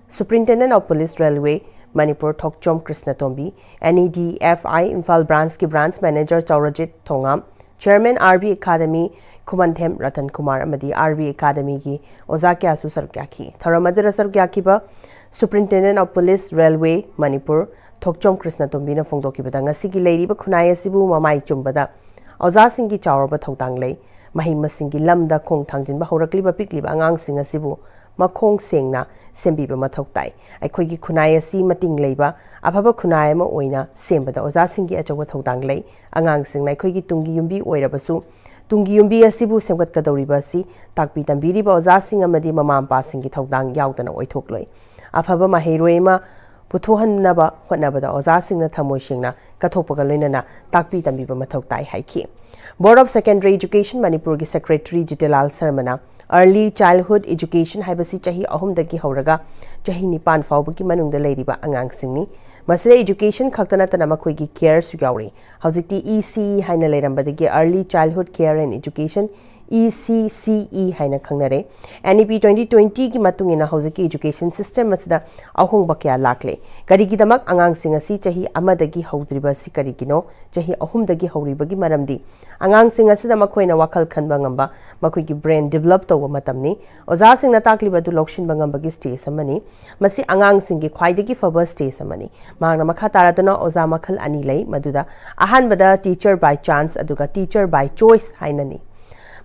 Superintendent of Police Railway Manipur Thokchom ꯀ꯭ꯔꯤꯁꯅꯇꯣꯝꯕꯤ, N E D F I Imphal branchꯀꯤ branch manager ꯆꯥꯎꯔꯖꯤꯠ Thongam, Chairman R B Academy ꯈꯨꯃꯟꯊꯦꯝ ꯔꯇꯟ ꯀꯨꯃꯥꯔ ꯑꯃꯗꯤ R B Academyꯒꯤ ꯑꯣꯖꯥ ꯀꯌꯥꯁꯨ ꯁꯔꯨꯛ ꯌꯥꯈꯤ꯫ ꯊꯧꯔꯝ ꯑꯗꯨꯗ ꯁꯔꯨꯛ ꯌꯥꯈꯤꯕ Superintendent of Police Railway Manipur ꯊꯣꯛꯆꯣꯝ ꯀ꯭ꯔꯤꯁꯅꯇꯣꯝꯕꯤꯅ ꯐꯣꯡꯗꯣꯛꯈꯤꯕꯗ, ꯉꯁꯤꯒꯤ ꯂꯩꯔꯤꯕ ꯈꯨꯟꯅꯥꯏ ꯑꯁꯤꯕꯨ ꯃꯃꯥꯏ ꯆꯨꯝꯕꯗ ꯑꯣꯖꯥꯁꯤꯡꯒꯤ ꯆꯥꯎꯔꯕ ꯊꯧꯗꯥꯡ ꯂꯩ꯫ ꯃꯍꯩ ꯃꯁꯤꯡꯒꯤ ꯂꯝꯗ ꯈꯣꯡ ꯊꯥꯡꯖꯤꯟꯕ ꯍꯧꯔꯛꯂꯤꯕ ꯄꯤꯛꯂꯤꯕ ꯑꯉꯥꯡꯁꯤꯡ ꯑꯁꯤꯕꯨ ꯃꯈꯣꯡ ꯁꯦꯡꯅ ꯁꯦꯝꯕꯤꯕ ꯃꯊꯧ ꯇꯥꯏ꯫ ꯑꯩꯈꯣꯏꯒꯤ ꯈꯨꯟꯅꯥꯏ ꯑꯁꯤ ꯃꯇꯤꯡ ꯂꯩꯕ ꯑꯐꯕ ꯈꯨꯟꯅꯥꯏ ꯑꯃ ꯑꯣꯏꯅ ꯁꯦꯝꯕꯗ ꯑꯣꯖꯥꯁꯤꯡꯒꯤ ꯑꯆꯧꯕ ꯊꯧꯗꯥꯡ ꯂꯩ꯫ ꯑꯉꯥꯡꯁꯤꯡꯅ ꯑꯩꯈꯣꯏꯒꯤ ꯇꯨꯡꯒꯤ ꯌꯨꯝꯕꯤ ꯑꯣꯏꯔꯕꯁꯨ, ꯇꯨꯡꯒꯤ ꯌꯨꯝꯕꯤ ꯑꯁꯤꯕꯨ ꯁꯦꯝꯒꯠꯀꯗꯧꯔꯤꯕ ꯑꯁꯤ ꯇꯥꯛꯄꯤ ꯇꯝꯕꯤꯔꯤꯕ ꯑꯣꯖꯥꯁꯤꯡ ꯑꯃꯗꯤ ꯃꯃꯥ ꯃꯄꯥꯁꯤꯡꯒꯤ ꯊꯧꯗꯥꯡ ꯌꯥꯎꯗꯅ ꯑꯣꯏꯊꯣꯛꯂꯣꯏ꯫ ꯑꯐꯕ ꯃꯍꯩꯔꯣꯏ ꯑꯃ ꯄꯨꯊꯣꯛꯍꯟꯅꯕ ꯍꯣꯠꯅꯕꯗ ꯑꯣꯖꯥꯁꯤꯡꯅ ꯊꯃꯣꯏ ꯁꯦꯡꯅ ꯀꯠꯊꯣꯛꯄꯒ ꯂꯣꯏꯅꯅ ꯇꯥꯛꯄꯤ ꯇꯝꯕꯤꯕ ꯃꯊꯧ ꯇꯥꯏ ꯍꯥꯏꯈꯤ꯫ Board of Secondary Education ꯃꯅꯤꯄꯨꯔꯒꯤ Secretary ꯖꯤꯇꯦꯂꯥꯜ ꯁꯔꯃꯅ Early Childhood Education ꯍꯥꯏꯕꯁꯤ ꯆꯍꯤ ꯑꯍꯨꯝꯗꯒꯤ ꯍꯧꯔꯒ ꯆꯍꯤ ꯅꯤꯄꯥꯟ ꯐꯥꯎꯕꯒꯤ ꯃꯅꯨꯡꯗ ꯂꯩꯔꯤꯕ ꯑꯉꯥꯡꯁꯤꯡꯅꯤ꯫ ꯃꯁꯤꯗ education ꯈꯛꯇ ꯅꯠꯇꯅ ꯃꯈꯣꯏꯒꯤ careꯁꯨ ꯌꯥꯎꯔꯤ꯫ ꯍꯧꯖꯤꯛꯇꯤ E C ꯍꯥꯏꯅ ꯂꯩꯔꯝꯕꯗꯒꯤ Early Childhood Care and Education, E C C E ꯍꯥꯏꯅ ꯈꯪꯅꯔꯦ꯫ N E P twenty twenty ꯒꯤ ꯃꯇꯨꯡ ꯏꯟꯅ ꯍꯧꯖꯤꯛꯀꯤ education system ꯑꯁꯤꯗ ꯑꯍꯣꯡꯕ ꯀꯌꯥ ꯂꯥꯛꯂꯦ꯫ ꯀꯔꯤꯒꯤꯗꯃꯛ ꯑꯉꯥꯡꯁꯤꯡ ꯑꯁꯤ ꯆꯍꯤ ꯑꯃꯗꯒꯤ ꯍꯧꯗ꯭ꯔꯤꯕ ꯑꯁꯤ ꯀꯔꯤꯒꯤꯅꯣ? ꯆꯍꯤ ꯑꯍꯨꯝꯗꯒꯤ ꯍꯧꯔꯤꯕꯒꯤ ꯃꯔꯝꯗꯤ ꯑꯉꯥꯡꯁꯤꯡ ꯑꯁꯤꯗ ꯃꯈꯣꯏꯅ ꯋꯥꯈꯜ ꯈꯟꯕ ꯉꯝꯕ, ꯃꯈꯣꯏꯒꯤ brain develop ꯇꯧꯕ ꯃꯇꯝꯅꯤ꯫ ꯑꯣꯖꯥꯁꯤꯡꯅ ꯇꯥꯛꯂꯤꯕ ꯑꯗꯨ ꯂꯧꯁꯤꯟꯕ ꯉꯝꯕꯒꯤ stage ꯑꯃꯅꯤ꯫ ꯃꯁꯤ ꯑꯉꯥꯡꯁꯤꯡꯒꯤ ꯈ꯭ꯋꯥꯏꯗꯒꯤ ꯐꯕ stage ꯑꯃꯅꯤ꯫ ꯃꯍꯥꯛꯅ ꯃꯈꯥ ꯇꯥꯔꯗꯨꯅ ꯑꯣꯖꯥ ꯃꯈꯜ ꯑꯅꯤ ꯂꯩ, ꯃꯗꯨꯗ ꯑꯍꯥꯟꯕꯗ teacher by chance ꯑꯗꯨꯒ teacher by choice ꯍꯥꯏꯅꯅꯤ꯫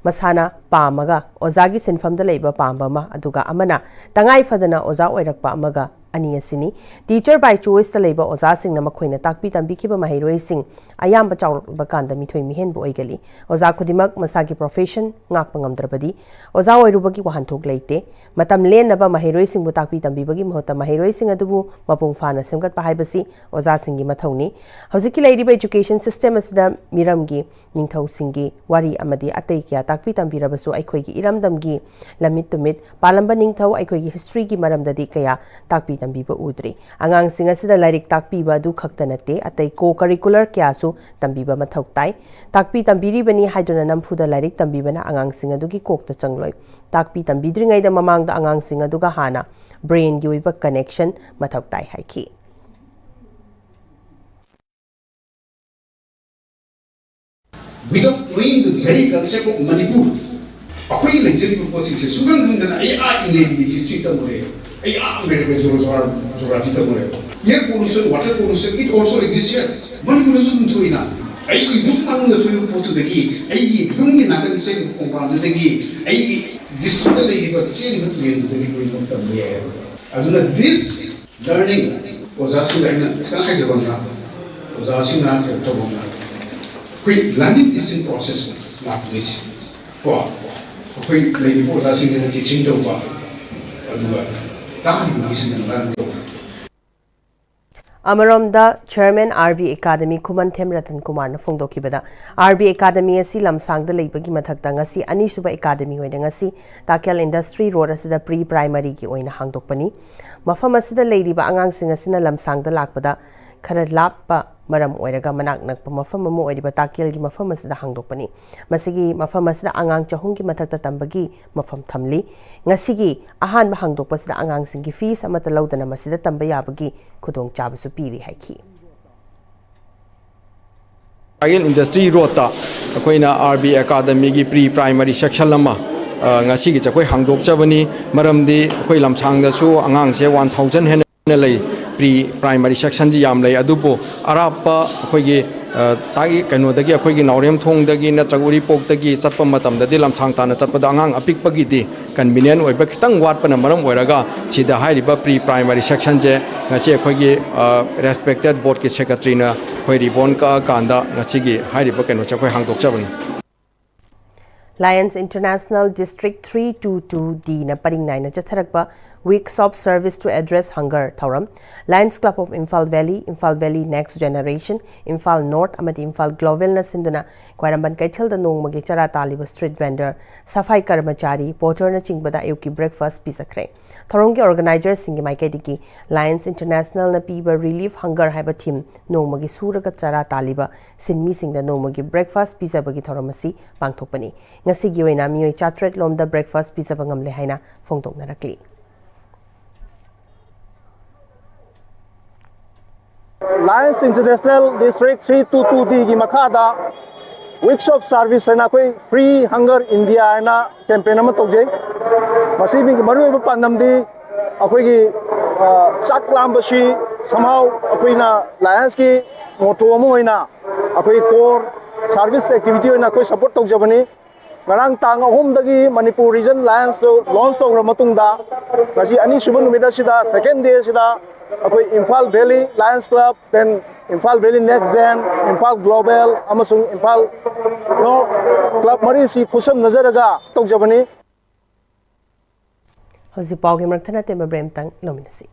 ꯃꯁꯥꯅ ꯄꯥꯝꯃꯒ ꯑꯣꯖꯥꯒꯤ ꯁꯤꯟꯐꯝꯗ ꯂꯩꯕ ꯄꯥꯝꯕ ꯑꯃ, ꯑꯗꯨꯒ ꯑꯃꯅ ꯇꯉꯥꯏ ꯐꯗꯅ ꯑꯣꯖꯥ ꯑꯣꯏꯔꯛꯄ ꯑꯃꯒ ꯑꯅꯤ ꯑꯁꯤꯅꯤ꯫ Teacher by choice ꯇ ꯂꯩꯕ ꯑꯣꯖꯥꯁꯤꯡꯅ ꯃꯈꯣꯏꯅ ꯇꯥꯛꯄꯤ ꯇꯝꯕꯤꯈꯤꯕ ꯃꯍꯩꯔꯣꯏꯁꯤꯡ ꯑꯌꯥꯝꯕ ꯆꯥꯎꯔꯛꯂꯕ ꯀꯥꯟꯗ ꯃꯤꯊꯣꯏ ꯃꯤꯍꯦꯟꯕ ꯑꯣꯏꯒꯜꯂꯤ꯫ ꯑꯣꯖꯥ ꯈꯨꯗꯤꯡꯃꯛ ꯃꯁꯥꯒꯤ profession ꯉꯥꯛꯄ ꯉꯝꯗ꯭ꯔꯕꯗꯤ ꯑꯣꯖꯥ ꯑꯣꯏꯔꯨꯕꯒꯤ ꯋꯥꯍꯟꯊꯣꯛ ꯂꯩꯇꯦ꯫ ꯃꯇꯝ ꯂꯦꯟꯅꯕ ꯃꯍꯩꯔꯣꯏꯁꯤꯡꯕꯨ ꯇꯥꯛꯄꯤ ꯇꯝꯕꯤꯕꯒꯤ ꯃꯍꯨꯠꯇ ꯃꯍꯩꯔꯣꯏꯁꯤꯡ ꯑꯗꯨꯕꯨ ꯃꯄꯨꯡ ꯐꯥꯅ ꯁꯦꯝꯒꯠꯄ ꯍꯥꯏꯕꯁꯤ ꯑꯣꯖꯥꯁꯤꯡꯒꯤ ꯃꯊꯧꯅꯤ꯫ ꯍꯧꯖꯤꯛꯀꯤ ꯂꯩꯔꯤꯕ education system ꯑꯁꯤꯗ ꯃꯤꯔꯝꯒꯤ ꯅꯤꯡꯊꯧꯁꯤꯡꯒꯤ ꯋꯥꯔꯤ ꯑꯃꯗꯤ ꯑꯇꯩ ꯀꯌꯥ ꯇꯥꯛꯄꯤ ꯇꯝꯕꯤꯔꯕꯁꯨ ꯑꯩꯈꯣꯏꯒꯤ ꯏꯔꯝꯗꯝꯒꯤ ꯂꯝꯃꯤꯠ ꯇꯨꯃꯤꯠ ꯄꯥꯜꯂꯝꯕ ꯅꯤꯡꯊꯧ, ꯑꯩꯈꯣꯏꯒꯤ history ꯒꯤ ꯃꯔꯝꯗꯗꯤ ꯀꯌꯥ ꯇꯥꯛꯄꯤ ꯇꯝꯕꯤꯕ ꯎꯗ꯭ꯔꯤ꯫ ꯑꯉꯥꯡꯁꯤꯡ ꯑꯁꯤꯗ ꯂꯥꯏꯔꯤꯛ ꯇꯥꯛꯄꯤꯕ ꯑꯗꯨ ꯈꯛꯇ ꯅꯠꯇꯦ, ꯑꯇꯩ co-curricular ꯀꯌꯥꯁꯨ ꯇꯝꯕꯤꯕ ꯃꯊꯧ ꯇꯥꯏ꯫ ꯇꯥꯛꯄꯤ ꯇꯝꯕꯤꯔꯤꯕꯅꯤ ꯍꯥꯏꯗꯨꯅ ꯅꯝꯐꯨꯗ ꯂꯥꯏꯔꯤꯛ ꯇꯝꯕꯤꯕꯅ ꯑꯉꯥꯡꯁꯤꯡ ꯑꯗꯨꯒꯤ ꯀꯣꯛꯇ ꯆꯪꯂꯣꯏ꯫ ꯇꯥꯛꯄꯤ ꯇꯝꯕꯤꯗ꯭ꯔꯤꯉꯩꯗ ꯃꯃꯥꯡꯗ ꯑꯉꯥꯡꯁꯤꯡ ꯑꯗꯨꯒ ꯍꯥꯟꯅ brain ꯒꯤ ꯑꯣꯏꯕ connection ꯃꯊꯧ ꯇꯥꯏ ꯍꯥꯏꯈꯤ꯫ Without knowing the very concept of Manipur, ꯑꯩꯈꯣꯏ ꯂꯩꯖꯔꯤꯕ ꯄꯣꯠꯁꯤꯡꯁꯦ ꯁꯨꯈꯪ ꯈꯪꯗꯅ ꯑꯩ ꯑꯥ India ꯒꯤ history ꯇꯝꯃꯨꯔꯦ, ꯑꯩ ꯑꯥ America ꯒꯤ geography ꯇꯝꯃꯨꯔꯦ꯫ Air pollution, water pollution, it also exists here. ꯃꯅꯤꯄꯨꯔꯗꯁꯨ ꯑꯗꯨꯝ ꯊꯣꯛꯏꯅ꯫ ꯑꯩꯒꯤ ꯌꯨꯝ ꯃꯅꯨꯡꯗ ꯊꯣꯛꯏꯕ ꯄꯣꯠꯇꯨꯗꯒꯤ, ꯑꯩꯒꯤ ꯌꯨꯝꯒꯤ ꯅꯥꯀꯟꯗ ꯆꯦꯜꯂꯤꯕ ꯈꯣꯡꯕꯥꯟꯗꯨꯗꯒꯤ, ꯑꯩꯒꯤ district ꯇ ꯂꯩꯔꯤꯕ ꯆꯦꯜꯂꯤꯕ ꯇꯨꯔꯦꯜꯗꯨꯗꯒꯤ ꯂꯣꯏꯅꯃꯛ ꯇꯝꯕ ꯌꯥꯏ ꯍꯥꯏꯕ꯫ ꯑꯗꯨꯅ this learning, ꯑꯣꯖꯥꯁꯤꯡꯗ ꯑꯩꯅ ꯈꯤꯇꯪ ꯍꯥꯏꯖꯕ ꯑꯃꯅ, ꯑꯣꯖꯥꯁꯤꯡꯅ ꯀꯩꯅꯣ ꯇꯧꯕ ꯑꯃꯅ, ꯑꯩꯈꯣꯏ learning teaching process ꯂꯥꯛꯇꯣꯏꯁꯦ ꯀꯣ, ꯑꯩꯈꯣꯏ ꯂꯩꯔꯤꯕ ꯑꯣꯖꯥꯁꯤꯡꯁꯤꯅ teaching ꯇꯧꯕ, ꯑꯗꯨꯒ ꯇꯥꯔꯤꯕ ꯃꯤꯁꯤꯡꯅ learn ꯇꯧꯕ꯫ ꯑꯃꯔꯣꯝꯗ chairman R B Academy ꯈꯨꯃꯟꯊꯦꯝ ꯔꯇꯟ ꯀꯨꯃꯥꯔꯅ ꯐꯣꯡꯗꯣꯛꯈꯤꯕꯗ, R B Academy ꯑꯁꯤ ꯂꯝꯁꯥꯡꯗ ꯂꯩꯕꯒꯤ ꯃꯊꯛꯇ ꯉꯁꯤ ꯑꯅꯤꯁꯨꯕ academy ꯑꯣꯏꯅ ꯉꯁꯤ ꯇꯥꯀꯦꯜ Industry Road ꯑꯁꯤꯗ pre primary ꯒꯤ ꯑꯣꯏꯅ ꯍꯥꯡꯗꯣꯛꯄꯅꯤ꯫ ꯃꯐꯝ ꯑꯁꯤꯗ ꯂꯩꯔꯤꯕ ꯑꯉꯥꯡꯁꯤꯡ ꯑꯁꯤꯅ ꯂꯝꯁꯥꯡꯗ ꯂꯥꯛꯄꯗ ꯈꯔ ꯂꯥꯞꯄ ꯃꯔꯝ ꯑꯣꯏꯔꯒ ꯃꯅꯥꯛ ꯅꯛꯄ ꯃꯐꯝ ꯑꯃ ꯑꯣꯏꯔꯤꯕ ꯇꯥꯛꯀꯦꯜꯒꯤ ꯃꯐꯝ ꯑꯁꯤꯗ ꯍꯥꯡꯗꯣꯛꯄꯅꯤ꯫ ꯃꯁꯤꯒꯤ ꯃꯐꯝ ꯑꯁꯤꯗ ꯑꯉꯥꯡ ꯆꯍꯨꯝꯒꯤ ꯃꯊꯛꯇ ꯇꯝꯕꯒꯤ ꯃꯐꯝ ꯊꯝꯂꯤ꯫ ꯉꯁꯤꯒꯤ ꯑꯍꯥꯟꯕ ꯍꯥꯡꯗꯣꯛꯄꯁꯤꯗ ꯑꯉꯥꯡꯁꯤꯡꯒꯤ fees ꯑꯃꯠꯇ ꯂꯧꯗꯅ ꯃꯁꯤꯗ ꯇꯝꯕ ꯌꯥꯕꯒꯤ ꯈꯨꯗꯣꯡꯆꯥꯕꯁꯨ ꯄꯤꯔꯤ ꯍꯥꯏꯈꯤ꯫ ꯇꯥꯛꯀꯦꯜ ꯏꯟꯗꯁꯇ꯭ꯔꯤ ꯔꯣꯗꯇ ꯑꯩꯈꯣꯏꯅ ꯑꯥꯔ ꯕꯤ ꯑꯦꯀꯥꯗꯃꯤꯒꯤ ꯄ꯭ꯔꯤ ꯄ꯭ꯔꯥꯏꯃꯔꯤ ꯁꯦꯛꯁꯟ ꯑꯃ, ꯑ, ꯉꯁꯤꯒꯤꯁꯦ ꯑꯩꯈꯣꯏ ꯍꯥꯡꯗꯣꯛꯆꯕꯅꯤ꯫ ꯃꯔꯝꯗꯤ ꯑꯩꯈꯣꯏ ꯂꯝꯁꯥꯡꯗꯁꯨ ꯑꯉꯥꯡꯁꯦ ꯋꯥꯟ ꯊꯥꯎꯖꯟ ꯍꯦꯟꯅ ꯂꯩ꯫ ꯄ꯭ꯔꯤ ꯄ꯭ꯔꯥꯏꯃꯔꯤ ꯁꯦꯛꯁꯟꯁꯤ ꯌꯥꯝ ꯂꯩ, ꯑꯗꯨꯕꯨ ꯑꯔꯥꯞꯄ ꯑꯩꯈꯣꯏꯒꯤ, ꯑ, ꯇꯥꯛ-, ꯀꯩꯅꯣꯗꯒꯤ, ꯑꯩꯈꯣꯏꯒꯤ ꯅꯥꯎꯔꯦꯝꯊꯣꯡꯗꯒꯤ ꯅꯠꯇ꯭ꯔꯒ ꯎꯔꯤꯄꯣꯛꯇꯒꯤ ꯆꯠꯄ ꯃꯇꯝꯗꯗꯤ ꯂꯝꯁꯥꯡ ꯇꯥꯅ ꯆꯠꯄꯗ ꯑꯉꯥꯡ ꯑꯄꯤꯛꯄꯒꯤꯗꯤ convenient ꯑꯣꯏꯕ ꯈꯤꯇꯪ ꯋꯥꯠꯄꯅ ꯃꯔꯝ ꯑꯣꯏꯔꯒ ꯁꯤꯗ ꯍꯥꯏꯔꯤꯕ ꯄ꯭ꯔꯤ ꯄ꯭ꯔꯥꯏꯃꯔꯤ ꯁꯦꯛꯁꯟꯁꯦ ꯉꯁꯤ ꯑꯩꯈꯣꯏꯒꯤ, ꯑ, ꯔꯦꯁꯄꯦꯛꯇꯦꯠ ꯕꯣꯔꯗꯀꯤ ꯁꯦꯀ꯭ꯔꯦꯇꯔꯤꯅ ꯑꯩꯈꯣꯏ ꯔꯤꯕꯣꯟ ꯀꯛꯑꯀꯥꯟꯗ ꯉꯁꯤꯒꯤ ꯍꯥꯏꯔꯤꯕ ꯀꯩꯅꯣꯁꯦ ꯑꯩꯈꯣꯏ ꯍꯥꯡꯗꯣꯛꯆꯕꯅꯤ꯫ Lions International District three two two D ꯅ ꯄꯔꯤꯡ ꯅꯥꯏꯅ ꯆꯠꯊꯔꯛꯄ Weeks of Service to Address Hunger ꯊꯧꯔꯝ Lions Club of Imphal Valley, Imphal Valley Next Generation, Imphal North ꯑꯃꯗꯤ Imphal Global ꯅ ꯁꯤꯟꯗꯨꯅ ꯈ꯭ꯋꯥꯏꯔꯝꯕꯟ ꯀꯩꯊꯦꯜꯗ ꯅꯣꯡꯃꯒꯤ ꯆꯔꯥ ꯇꯥꯜꯂꯤꯕ street vendor, ꯁꯐꯥꯏ ꯀꯔꯃꯆꯥꯔꯤ, porter ꯅꯆꯤꯡꯕꯗ ꯑꯌꯨꯛꯀꯤ breakfast ꯄꯤꯖꯈ꯭ꯔꯦ꯫ ꯊꯧꯔꯝꯒꯤ organizer ꯁꯤꯡꯒꯤ ꯃꯥꯏꯀꯩꯗꯒꯤ Lions International ꯅ ꯄꯤꯕ Relief Hunger ꯍꯥꯏꯕ theme ꯅꯣꯡꯃꯒꯤ ꯁꯨꯔꯒ ꯆꯔꯥ ꯇꯥꯜꯂꯤꯕ ꯁꯤꯟꯃꯤꯁꯤꯡꯗ ꯅꯣꯡꯃꯒꯤ breakfast ꯄꯤꯖꯕꯒꯤ ꯊꯧꯔꯝ ꯑꯁꯤ ꯄꯥꯡꯊꯣꯛꯄꯅꯤ꯫ ꯉꯁꯤꯒꯤ ꯑꯣꯏꯅ ꯃꯤꯑꯣꯏ ꯆꯥꯇ꯭ꯔꯦꯠ ꯂꯣꯝꯗ breakfast ꯄꯤꯖꯕ ꯉꯝꯂꯦ ꯍꯥꯏꯅ ꯐꯣꯡꯗꯣꯛꯅꯔꯛꯂꯤ꯫ Lions International District three two two D ꯒꯤ ꯃꯈꯥꯗ Weeks of Service ꯍꯥꯏꯅ ꯑꯩꯈꯣꯏ Free Hunger India ꯍꯥꯏꯅ campaign ꯑꯃ ꯇꯧꯖꯩ꯫ ꯃꯁꯤꯒꯤ ꯃꯔꯨꯑꯣꯏꯕ ꯄꯥꯟꯗꯝꯗꯤ ꯑꯩꯈꯣꯏꯒꯤ, ꯑ, ꯆꯥꯛ ꯂꯥꯝꯕꯁꯤ somehow ꯑꯩꯈꯣꯏꯅ Lions ꯀꯤ motto ꯑꯃ ꯑꯣꯏꯅ ꯑꯩꯈꯣꯏ core service activity ꯑꯣꯏꯅ ꯑꯩꯈꯣꯏ support ꯇꯧꯖꯕꯅꯤ꯫ ꯉꯔꯥꯡ ꯇꯥꯡ ꯑꯍꯨꯝꯗꯒꯤ Manipur Region Lions two launch ꯇꯧꯈ꯭ꯔ ꯃꯇꯨꯡꯗ, ꯉꯁꯤ ꯑꯅꯤꯁꯨꯕ ꯅꯨꯃꯤꯠ ꯑꯁꯤꯗ, second day ꯑꯁꯤꯗ, ꯑꯩꯈꯣꯏ Imphal Valley Lions Club, then Imphal Valley Next Gen, Imphal Global ꯑꯃꯁꯨꯡ Imphal North club ꯃꯔꯤꯁꯤ ꯈꯨꯠꯁꯝꯅꯖꯔꯒ ꯇꯧꯖꯕꯅꯤ꯫ ꯍꯧꯖꯤꯛ ꯄꯥꯎꯒꯤ ꯃꯔꯛ ꯊꯠꯅ ꯑꯇꯦꯟꯕ break ꯑꯃꯇꯪ ꯂꯧꯃꯤꯟꯅꯁꯤ꯫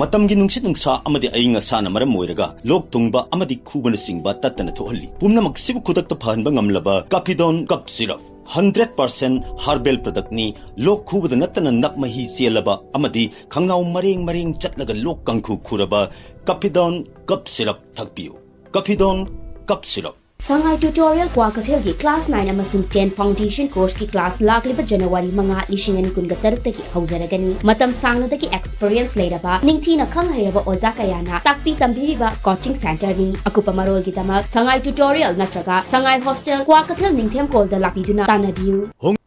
ꯃꯇꯝꯒꯤ ꯅꯨꯡꯁꯤꯠ ꯅꯨꯡꯁꯥ ꯑꯃꯗꯤ ꯑꯏꯪ ꯑꯁꯥꯅ ꯃꯔꯝ ꯑꯣꯏꯔꯒ ꯂꯣꯛ ꯊꯨꯡꯕ ꯑꯃꯗꯤ ꯈꯨꯕꯅꯆꯤꯡꯕ ꯇꯠꯇꯅ ꯊꯣꯛꯍꯜꯂꯤ꯫ ꯄꯨꯝꯅꯃꯛꯁꯤꯕꯨ ꯈꯨꯗꯛꯇ ꯐꯍꯟꯕ ꯉꯝꯂꯕ Cappidone Cough Syrup, hundred percent herbal product ꯅꯤ꯫ ꯂꯣꯛ ꯈꯨꯕꯗ ꯅꯠꯇꯅ ꯅꯞ ꯃꯍꯤ ꯆꯦꯜꯂꯕ ꯑꯃꯗꯤ ꯈꯪꯅꯥꯎ ꯃꯔꯦꯡ ꯃꯔꯦꯡ ꯆꯠꯂꯒ ꯂꯣꯛ ꯀꯥꯡꯈꯨ ꯈꯨꯔꯕ Cappidone Cough Syrup ꯊꯛꯄꯤꯌꯨ꯫ Cappidone Cough Syrup꯫ ꯁꯉꯥꯏ Tutorial ꯀ꯭ꯋꯥꯀꯩꯊꯦꯜꯒꯤ class nine ꯑꯃꯁꯨꯡ ten foundation course ꯀꯤ class ꯂꯥꯛꯂꯤꯕ January ꯃꯉꯥ, ꯂꯤꯁꯤꯡ ꯑꯅꯤ ꯀꯨꯟꯒ ꯇꯔꯨꯛꯇꯒꯤ ꯍꯧꯖꯔꯒꯅꯤ꯫ ꯃꯇꯝ ꯁꯥꯡꯅꯗꯒꯤ experience ꯂꯩꯔꯕ, ꯅꯤꯡꯊꯤꯅ ꯈꯪ ꯍꯩꯔꯕ ꯑꯣꯖꯥ ꯀꯌꯥꯅ ꯇꯥꯛꯄꯤ ꯇꯝꯕꯤꯔꯤꯕ coaching center ꯅꯤ꯫ ꯑꯀꯨꯞꯄ ꯃꯔꯣꯜꯒꯤꯗꯃꯛ ꯁꯉꯥꯏ Tutorial ꯅꯠꯇ꯭ꯔꯒ ꯁꯉꯥꯏ Hostel, ꯀ꯭ꯋꯥꯀꯩꯊꯦꯜ ꯅꯤꯡꯊꯦꯝꯀꯣꯜꯗ ꯂꯥꯛꯄꯤꯗꯨꯅ ꯇꯥꯟꯅꯕꯤꯌꯨ꯫ ꯍꯣꯡ-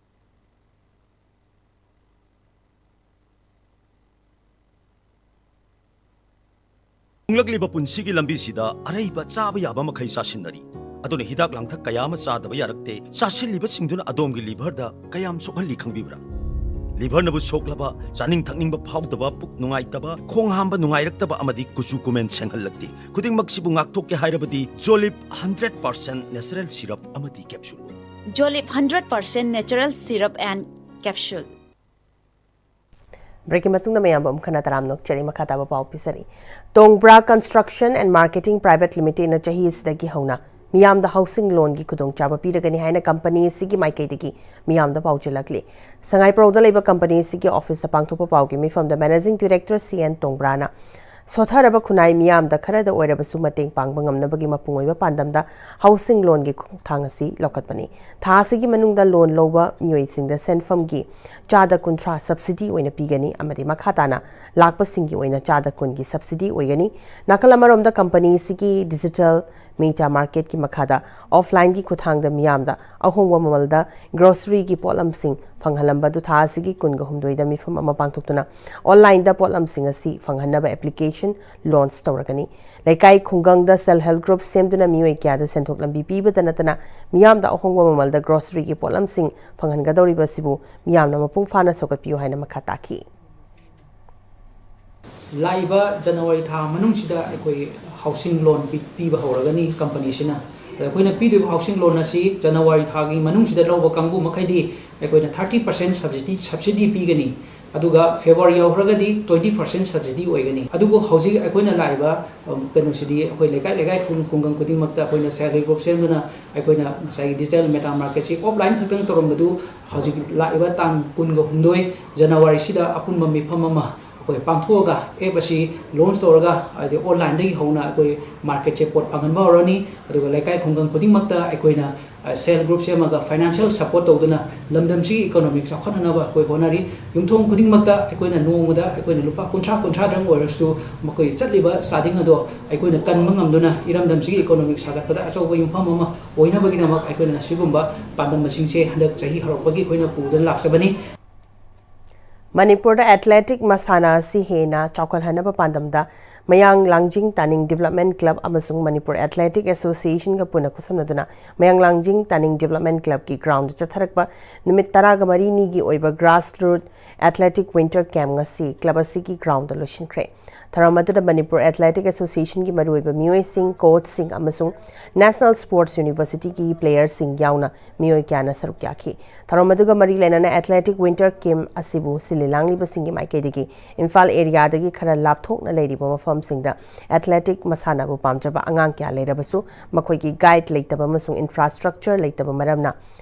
ꯍꯣꯡꯂꯛꯂꯤꯕ ꯄꯨꯟꯁꯤꯒꯤ ꯂꯝꯕꯤꯁꯤꯗ ꯑꯔꯩꯕ ꯆꯥꯕ ꯌꯥꯕ ꯃꯈꯩ ꯆꯥꯁꯤꯟꯅꯔꯤ꯫ ꯑꯗꯨꯅ ꯍꯤꯗꯥꯛ ꯂꯥꯡꯊꯛ ꯀꯌꯥ ꯑꯃ ꯆꯥꯗꯕ ꯌꯥꯔꯛꯇꯦ꯫ ꯆꯥꯁꯤꯜꯂꯤꯕꯁꯤꯡꯗꯨꯅ ꯑꯗꯣꯝꯒꯤ liver ꯗ ꯀꯌꯥꯝ ꯁꯣꯛꯍꯜꯂꯤ ꯈꯪꯕꯤꯕ꯭ꯔꯥ? Liver ꯅꯕꯨ ꯁꯣꯛꯂꯕ, ꯆꯥꯅꯤꯡ ꯊꯛꯅꯤꯡꯕ ꯐꯥꯎꯗꯕ, ꯄꯨꯛ ꯅꯨꯡꯉꯥꯏꯇꯕ, ꯈꯣꯡ ꯍꯥꯝꯕ ꯅꯨꯡꯉꯥꯏꯔꯛꯇꯕ ꯑꯃꯗꯤ ꯀꯨꯆꯨ ꯀꯨꯃꯦꯟ ꯁꯦꯡꯍꯜꯂꯛꯇꯦ꯫ ꯈꯨꯗꯤꯡꯃꯛꯁꯤꯕꯨ ꯉꯥꯛꯊꯣꯛꯀꯦ ꯍꯥꯏꯔꯕꯗꯤ Jolib hundred percent natural syrup ꯑꯃꯗꯤ capsule꯫ Jolib hundred percent natural syrup and capsule꯫ Break ꯀꯤ ꯃꯇꯨꯡꯗ ꯃꯌꯥꯝꯕꯨ ꯑꯃꯨꯛ ꯍꯟꯅ ꯇꯔꯥꯝꯅ ꯑꯣꯛꯆꯔꯤ꯫ ꯃꯈꯥ ꯇꯥꯕ ꯄꯥꯎ ꯄꯤꯖꯔꯤ꯫ ꯇꯣꯡꯕ꯭ꯔꯥ Construction and Marketing Private Limited ꯅ ꯆꯍꯤ ꯑꯁꯤꯗꯒꯤ ꯍꯧꯅ ꯃꯤꯌꯥꯝꯗ housing loan ꯒꯤ ꯈꯨꯗꯣꯡꯆꯥꯕ ꯄꯤꯔꯒꯅꯤ ꯍꯥꯏꯅ company ꯑꯁꯤꯒꯤ ꯃꯥꯏꯀꯩꯗꯒꯤ ꯃꯤꯌꯥꯝꯗ ꯄꯥꯎꯖꯦꯜꯂꯛꯂꯤ꯫ ꯁꯉꯥꯏꯄ꯭ꯔꯧꯗ ꯂꯩꯕ company ꯑꯁꯤꯒꯤ office ꯇ ꯄꯥꯡꯊꯣꯛꯄ ꯄꯥꯎꯒꯤ ꯃꯤꯐꯝꯗ managing director C N ꯇꯣꯡꯕ꯭ꯔꯥꯅ ꯁꯣꯠꯊꯔꯕ ꯈꯨꯟꯅꯥꯏ ꯃꯤꯌꯥꯝꯗ ꯈꯔꯗ ꯑꯣꯏꯔꯕꯁꯨ ꯃꯇꯦꯡ ꯄꯥꯡꯕ ꯉꯝꯅꯕꯒꯤ ꯃꯄꯨꯡ ꯑꯣꯏꯕ ꯄꯥꯟꯗꯝꯗ housing loan ꯒꯤ ꯈꯣꯡꯊꯥꯡ ꯑꯁꯤ ꯂꯧꯈꯠꯄꯅꯤ꯫ ꯊꯥ ꯑꯁꯤꯒꯤ ꯃꯅꯨꯡꯗ loan ꯂꯧꯕ ꯃꯤꯑꯣꯏꯁꯤꯡꯗ ꯁꯦꯟꯐꯝꯒꯤ ꯆꯥꯗ ꯀꯨꯟꯊ꯭ꯔꯥ subsidy ꯑꯣꯏꯅ ꯄꯤꯒꯅꯤ ꯑꯃꯗꯤ ꯃꯈꯥ ꯇꯥꯅ ꯂꯥꯛꯄꯁꯤꯡꯒꯤ ꯑꯣꯏꯅ ꯆꯥꯗ ꯀꯨꯟꯒꯤ subsidy ꯑꯣꯏꯒꯅꯤ꯫ ꯅꯥꯀꯜ ꯑꯃꯔꯣꯝꯗ company ꯑꯁꯤꯒꯤ digital media market ꯀꯤ ꯃꯈꯥꯗ offline ꯒꯤ ꯈꯨꯠꯊꯥꯡꯗ ꯃꯤꯌꯥꯝꯗ ꯑꯍꯣꯡꯕ ꯃꯃꯜꯗ grocery ꯒꯤ ꯄꯣꯠꯂꯝꯁꯤꯡ ꯐꯪꯍꯜꯂꯝꯕ ꯑꯗꯨ ꯊꯥ ꯑꯁꯤꯒꯤ ꯀꯨꯟꯒ ꯍꯨꯝꯗꯣꯏꯗ ꯃꯤꯐꯝ ꯑꯃ ꯄꯥꯡꯊꯣꯛꯇꯨꯅ online ꯗ ꯄꯣꯠꯂꯝꯁꯤꯡ ꯑꯁꯤ ꯐꯪꯍꯟꯅꯕ application launch ꯇꯧꯔꯒꯅꯤ꯫ ꯂꯩꯀꯥꯏ ꯈꯨꯡꯒꯪꯗ self help group ꯁꯦꯝꯗꯨꯅ ꯃꯤꯑꯣꯏ ꯀꯌꯥꯗ ꯁꯦꯟꯊꯣꯛ ꯂꯝꯕꯤ ꯄꯤꯕꯗ ꯅꯠꯇꯅ ꯃꯤꯌꯥꯝꯗ ꯑꯍꯣꯡꯕ ꯃꯃꯜꯗ grocery ꯒꯤ ꯄꯣꯠꯂꯝꯁꯤꯡ ꯐꯪꯍꯟꯒꯗꯧꯔꯤꯕ ꯑꯁꯤꯕꯨ ꯃꯤꯌꯥꯝꯅ ꯃꯄꯨꯡ ꯐꯥꯅ ꯁꯧꯒꯠꯄꯤꯌꯨ ꯍꯥꯏꯅ ꯃꯈꯥ ꯇꯥꯈꯤ꯫ ꯂꯥꯛꯏꯕ January ꯊꯥ ꯃꯅꯨꯡꯁꯤꯗ ꯑꯩꯈꯣꯏ housing loan ꯄꯤ-, ꯄꯤꯕ ꯍꯧꯔꯒꯅꯤ company ꯁꯤꯅ꯫ ꯑꯗ ꯑꯩꯈꯣꯏꯅ ꯄꯤꯗꯣꯏꯕ housing loan ꯑꯁꯤ January ꯊꯥꯒꯤ ꯃꯅꯨꯡꯁꯤꯗ ꯂꯧꯕ ꯀꯥꯡꯕꯨ ꯃꯈꯩꯗꯤ ꯑꯩꯈꯣꯏꯅ thirty percent subsidy, subsidy ꯄꯤꯒꯅꯤ꯫ ꯑꯗꯨꯒ ꯐꯦꯕꯔ ꯌꯧꯈ꯭ꯔꯒꯗꯤ twenty percent subsidy ꯑꯣꯏꯒꯅꯤ꯫ ꯑꯗꯨꯕꯨ ꯍꯧꯖꯤꯛ ꯑꯩꯈꯣꯏꯅ ꯂꯥꯛꯏꯕ, ꯑꯝ, ꯀꯩꯅꯣꯁꯤꯗꯤ ꯑꯩꯈꯣꯏ ꯂꯩꯀꯥꯏ ꯂꯩꯀꯥꯏ, ꯈꯨꯡ-, ꯈꯨꯡꯒꯪ ꯈꯨꯗꯤꯡꯃꯛꯇ ꯑꯩꯈꯣꯏꯅ self help group ꯁꯦꯝꯗꯨꯅ ꯑꯩꯈꯣꯏꯅ ꯉꯁꯥꯏꯒꯤ digital meta market ꯁꯤ offline ꯈꯛꯇꯪ ꯇꯧꯔꯝꯕꯗꯨ ꯍꯧꯖꯤꯛ ꯂꯥꯛꯏꯕ ꯇꯥꯡ ꯀꯨꯟꯒ ꯍꯨꯝꯗꯣꯏ ꯖꯅꯋꯥꯔꯤꯁꯤꯗ ꯑꯄꯨꯟꯕ ꯃꯤꯐꯝ ꯑꯃ ꯑꯩꯈꯣꯏ ꯄꯥꯡꯊꯣꯛꯑꯒ, app ꯑꯁꯤ launch ꯇꯧꯔꯒ, ꯍꯥꯏꯗꯤ online ꯗꯒꯤ ꯍꯧꯅ ꯑꯩꯈꯣꯏ market ꯁꯦ ꯄꯣꯠ ꯐꯪꯍꯟꯕ ꯍꯧꯔꯅꯤ꯫ ꯑꯗꯨꯒ ꯂꯩꯀꯥꯏ ꯈꯨꯡꯒꯪ ꯈꯨꯗꯤꯡꯃꯛꯇ ꯑꯩꯈꯣꯏꯅ, ꯑ, self help group ꯁꯦꯝꯃꯒ financial support ꯇꯧꯗꯨꯅ ꯂꯝꯗꯝꯁꯤꯒꯤ economic ꯆꯥꯎꯈꯠꯍꯟꯅꯕ ꯑꯩꯈꯣꯏ ꯍꯣꯠꯅꯔꯤ꯫ ꯌꯨꯝꯊꯣꯡ ꯈꯨꯗꯤꯡꯃꯛꯇ ꯑꯩꯈꯣꯏꯅ ꯅꯣꯡꯃꯗ ꯑꯩꯈꯣꯏꯅ ꯂꯨꯄꯥ ꯀꯨꯟꯊ꯭ꯔꯥ, ꯀꯨꯟꯊ꯭ꯔꯥꯗꯪ ꯑꯣꯏꯔꯁꯨ ꯃꯈꯣꯏ ꯆꯠꯂꯤꯕ ꯆꯥꯗꯤꯡ ꯑꯗꯣ ꯑꯩꯈꯣꯏꯅ ꯀꯟꯕ ꯉꯝꯗꯨꯅ ꯏꯔꯝꯗꯝꯁꯤꯒꯤ economic ꯁꯥꯒꯠꯄꯗ ꯑꯆꯧꯕ ꯌꯨꯝꯐꯝ ꯑꯃ ꯑꯣꯏꯅꯕꯒꯤꯗꯃꯛ ꯑꯩꯈꯣꯏꯅ ꯑꯁꯤꯒꯨꯝꯕ ꯄꯥꯟꯗꯝꯁꯤꯡꯁꯦ ꯍꯟꯗꯛ ꯆꯍꯤ ꯍꯧꯔꯛꯄꯒꯤ ꯑꯩꯈꯣꯏꯅ ꯄꯨꯗꯨꯅ ꯂꯥꯛꯆꯕꯅꯤ꯫ ꯃꯅꯤꯄꯨꯔꯗ athletic ꯃꯁꯥꯟꯅ ꯑꯁꯤ ꯍꯦꯟꯅ ꯆꯥꯎꯈꯠꯍꯟꯅꯕ ꯄꯥꯟꯗꯝꯗ ꯃꯌꯥꯡ ꯂꯥꯡꯖꯤꯡ ꯇꯥꯅꯤꯡ Development Club ꯑꯃꯁꯨꯡ ꯃꯅꯤꯄꯨꯔ Athletic Association ꯒ ꯄꯨꯟꯅ ꯈꯨꯠꯁꯝꯅꯗꯨꯅ ꯃꯌꯥꯡ ꯂꯥꯡꯖꯤꯡ ꯇꯥꯅꯤꯡ Development Club ꯀꯤ ground ꯗ ꯆꯠꯊꯔꯛꯄ ꯅꯨꯃꯤꯠ ꯇꯔꯥꯒ ꯃꯔꯤꯅꯤꯒꯤ ꯑꯣꯏꯕ grassroot athletic winter camp ꯉꯁꯤ club ꯑꯁꯤꯒꯤ ground ꯗ ꯂꯣꯏꯁꯤꯟꯈ꯭ꯔꯦ꯫ ꯊꯧꯔꯝ ꯑꯗꯨꯗ ꯃꯅꯤꯄꯨꯔ Athletic Association ꯒꯤ ꯃꯔꯨꯑꯣꯏꯕ ꯃꯤꯑꯣꯏꯁꯤꯡ, coach ꯁꯤꯡ ꯑꯃꯁꯨꯡ National Sports University ꯒꯤ player ꯁꯤꯡ ꯌꯥꯎꯅ ꯃꯤꯑꯣꯏ ꯀꯌꯥꯅ ꯁꯔꯨꯛ ꯌꯥꯈꯤ꯫ ꯊꯧꯔꯝ ꯑꯗꯨꯒ ꯃꯔꯤ ꯂꯩꯅꯅ athletic winter camp ꯑꯁꯤꯕꯨ ꯁꯤꯜꯂꯤ ꯂꯥꯡꯂꯤꯕꯁꯤꯡꯒꯤ ꯃꯥꯏꯀꯩꯗꯒꯤ ꯏꯝꯐꯥꯜ area ꯗꯒꯤ ꯈꯔ ꯂꯥꯞꯊꯣꯛꯅ ꯂꯩꯔꯤꯕ ꯃꯐꯝꯁꯤꯡꯗ athletic ꯃꯁꯥꯟꯅꯕꯨ ꯄꯥꯝꯖꯕ ꯑꯉꯥꯡ ꯀꯌꯥ ꯂꯩꯔꯕꯁꯨ ꯃꯈꯣꯏꯒꯤ guide ꯂꯩꯇꯕ ꯑꯃꯁꯨꯡ infrastructure ꯂꯩꯇꯕ ꯃꯔꯝꯅ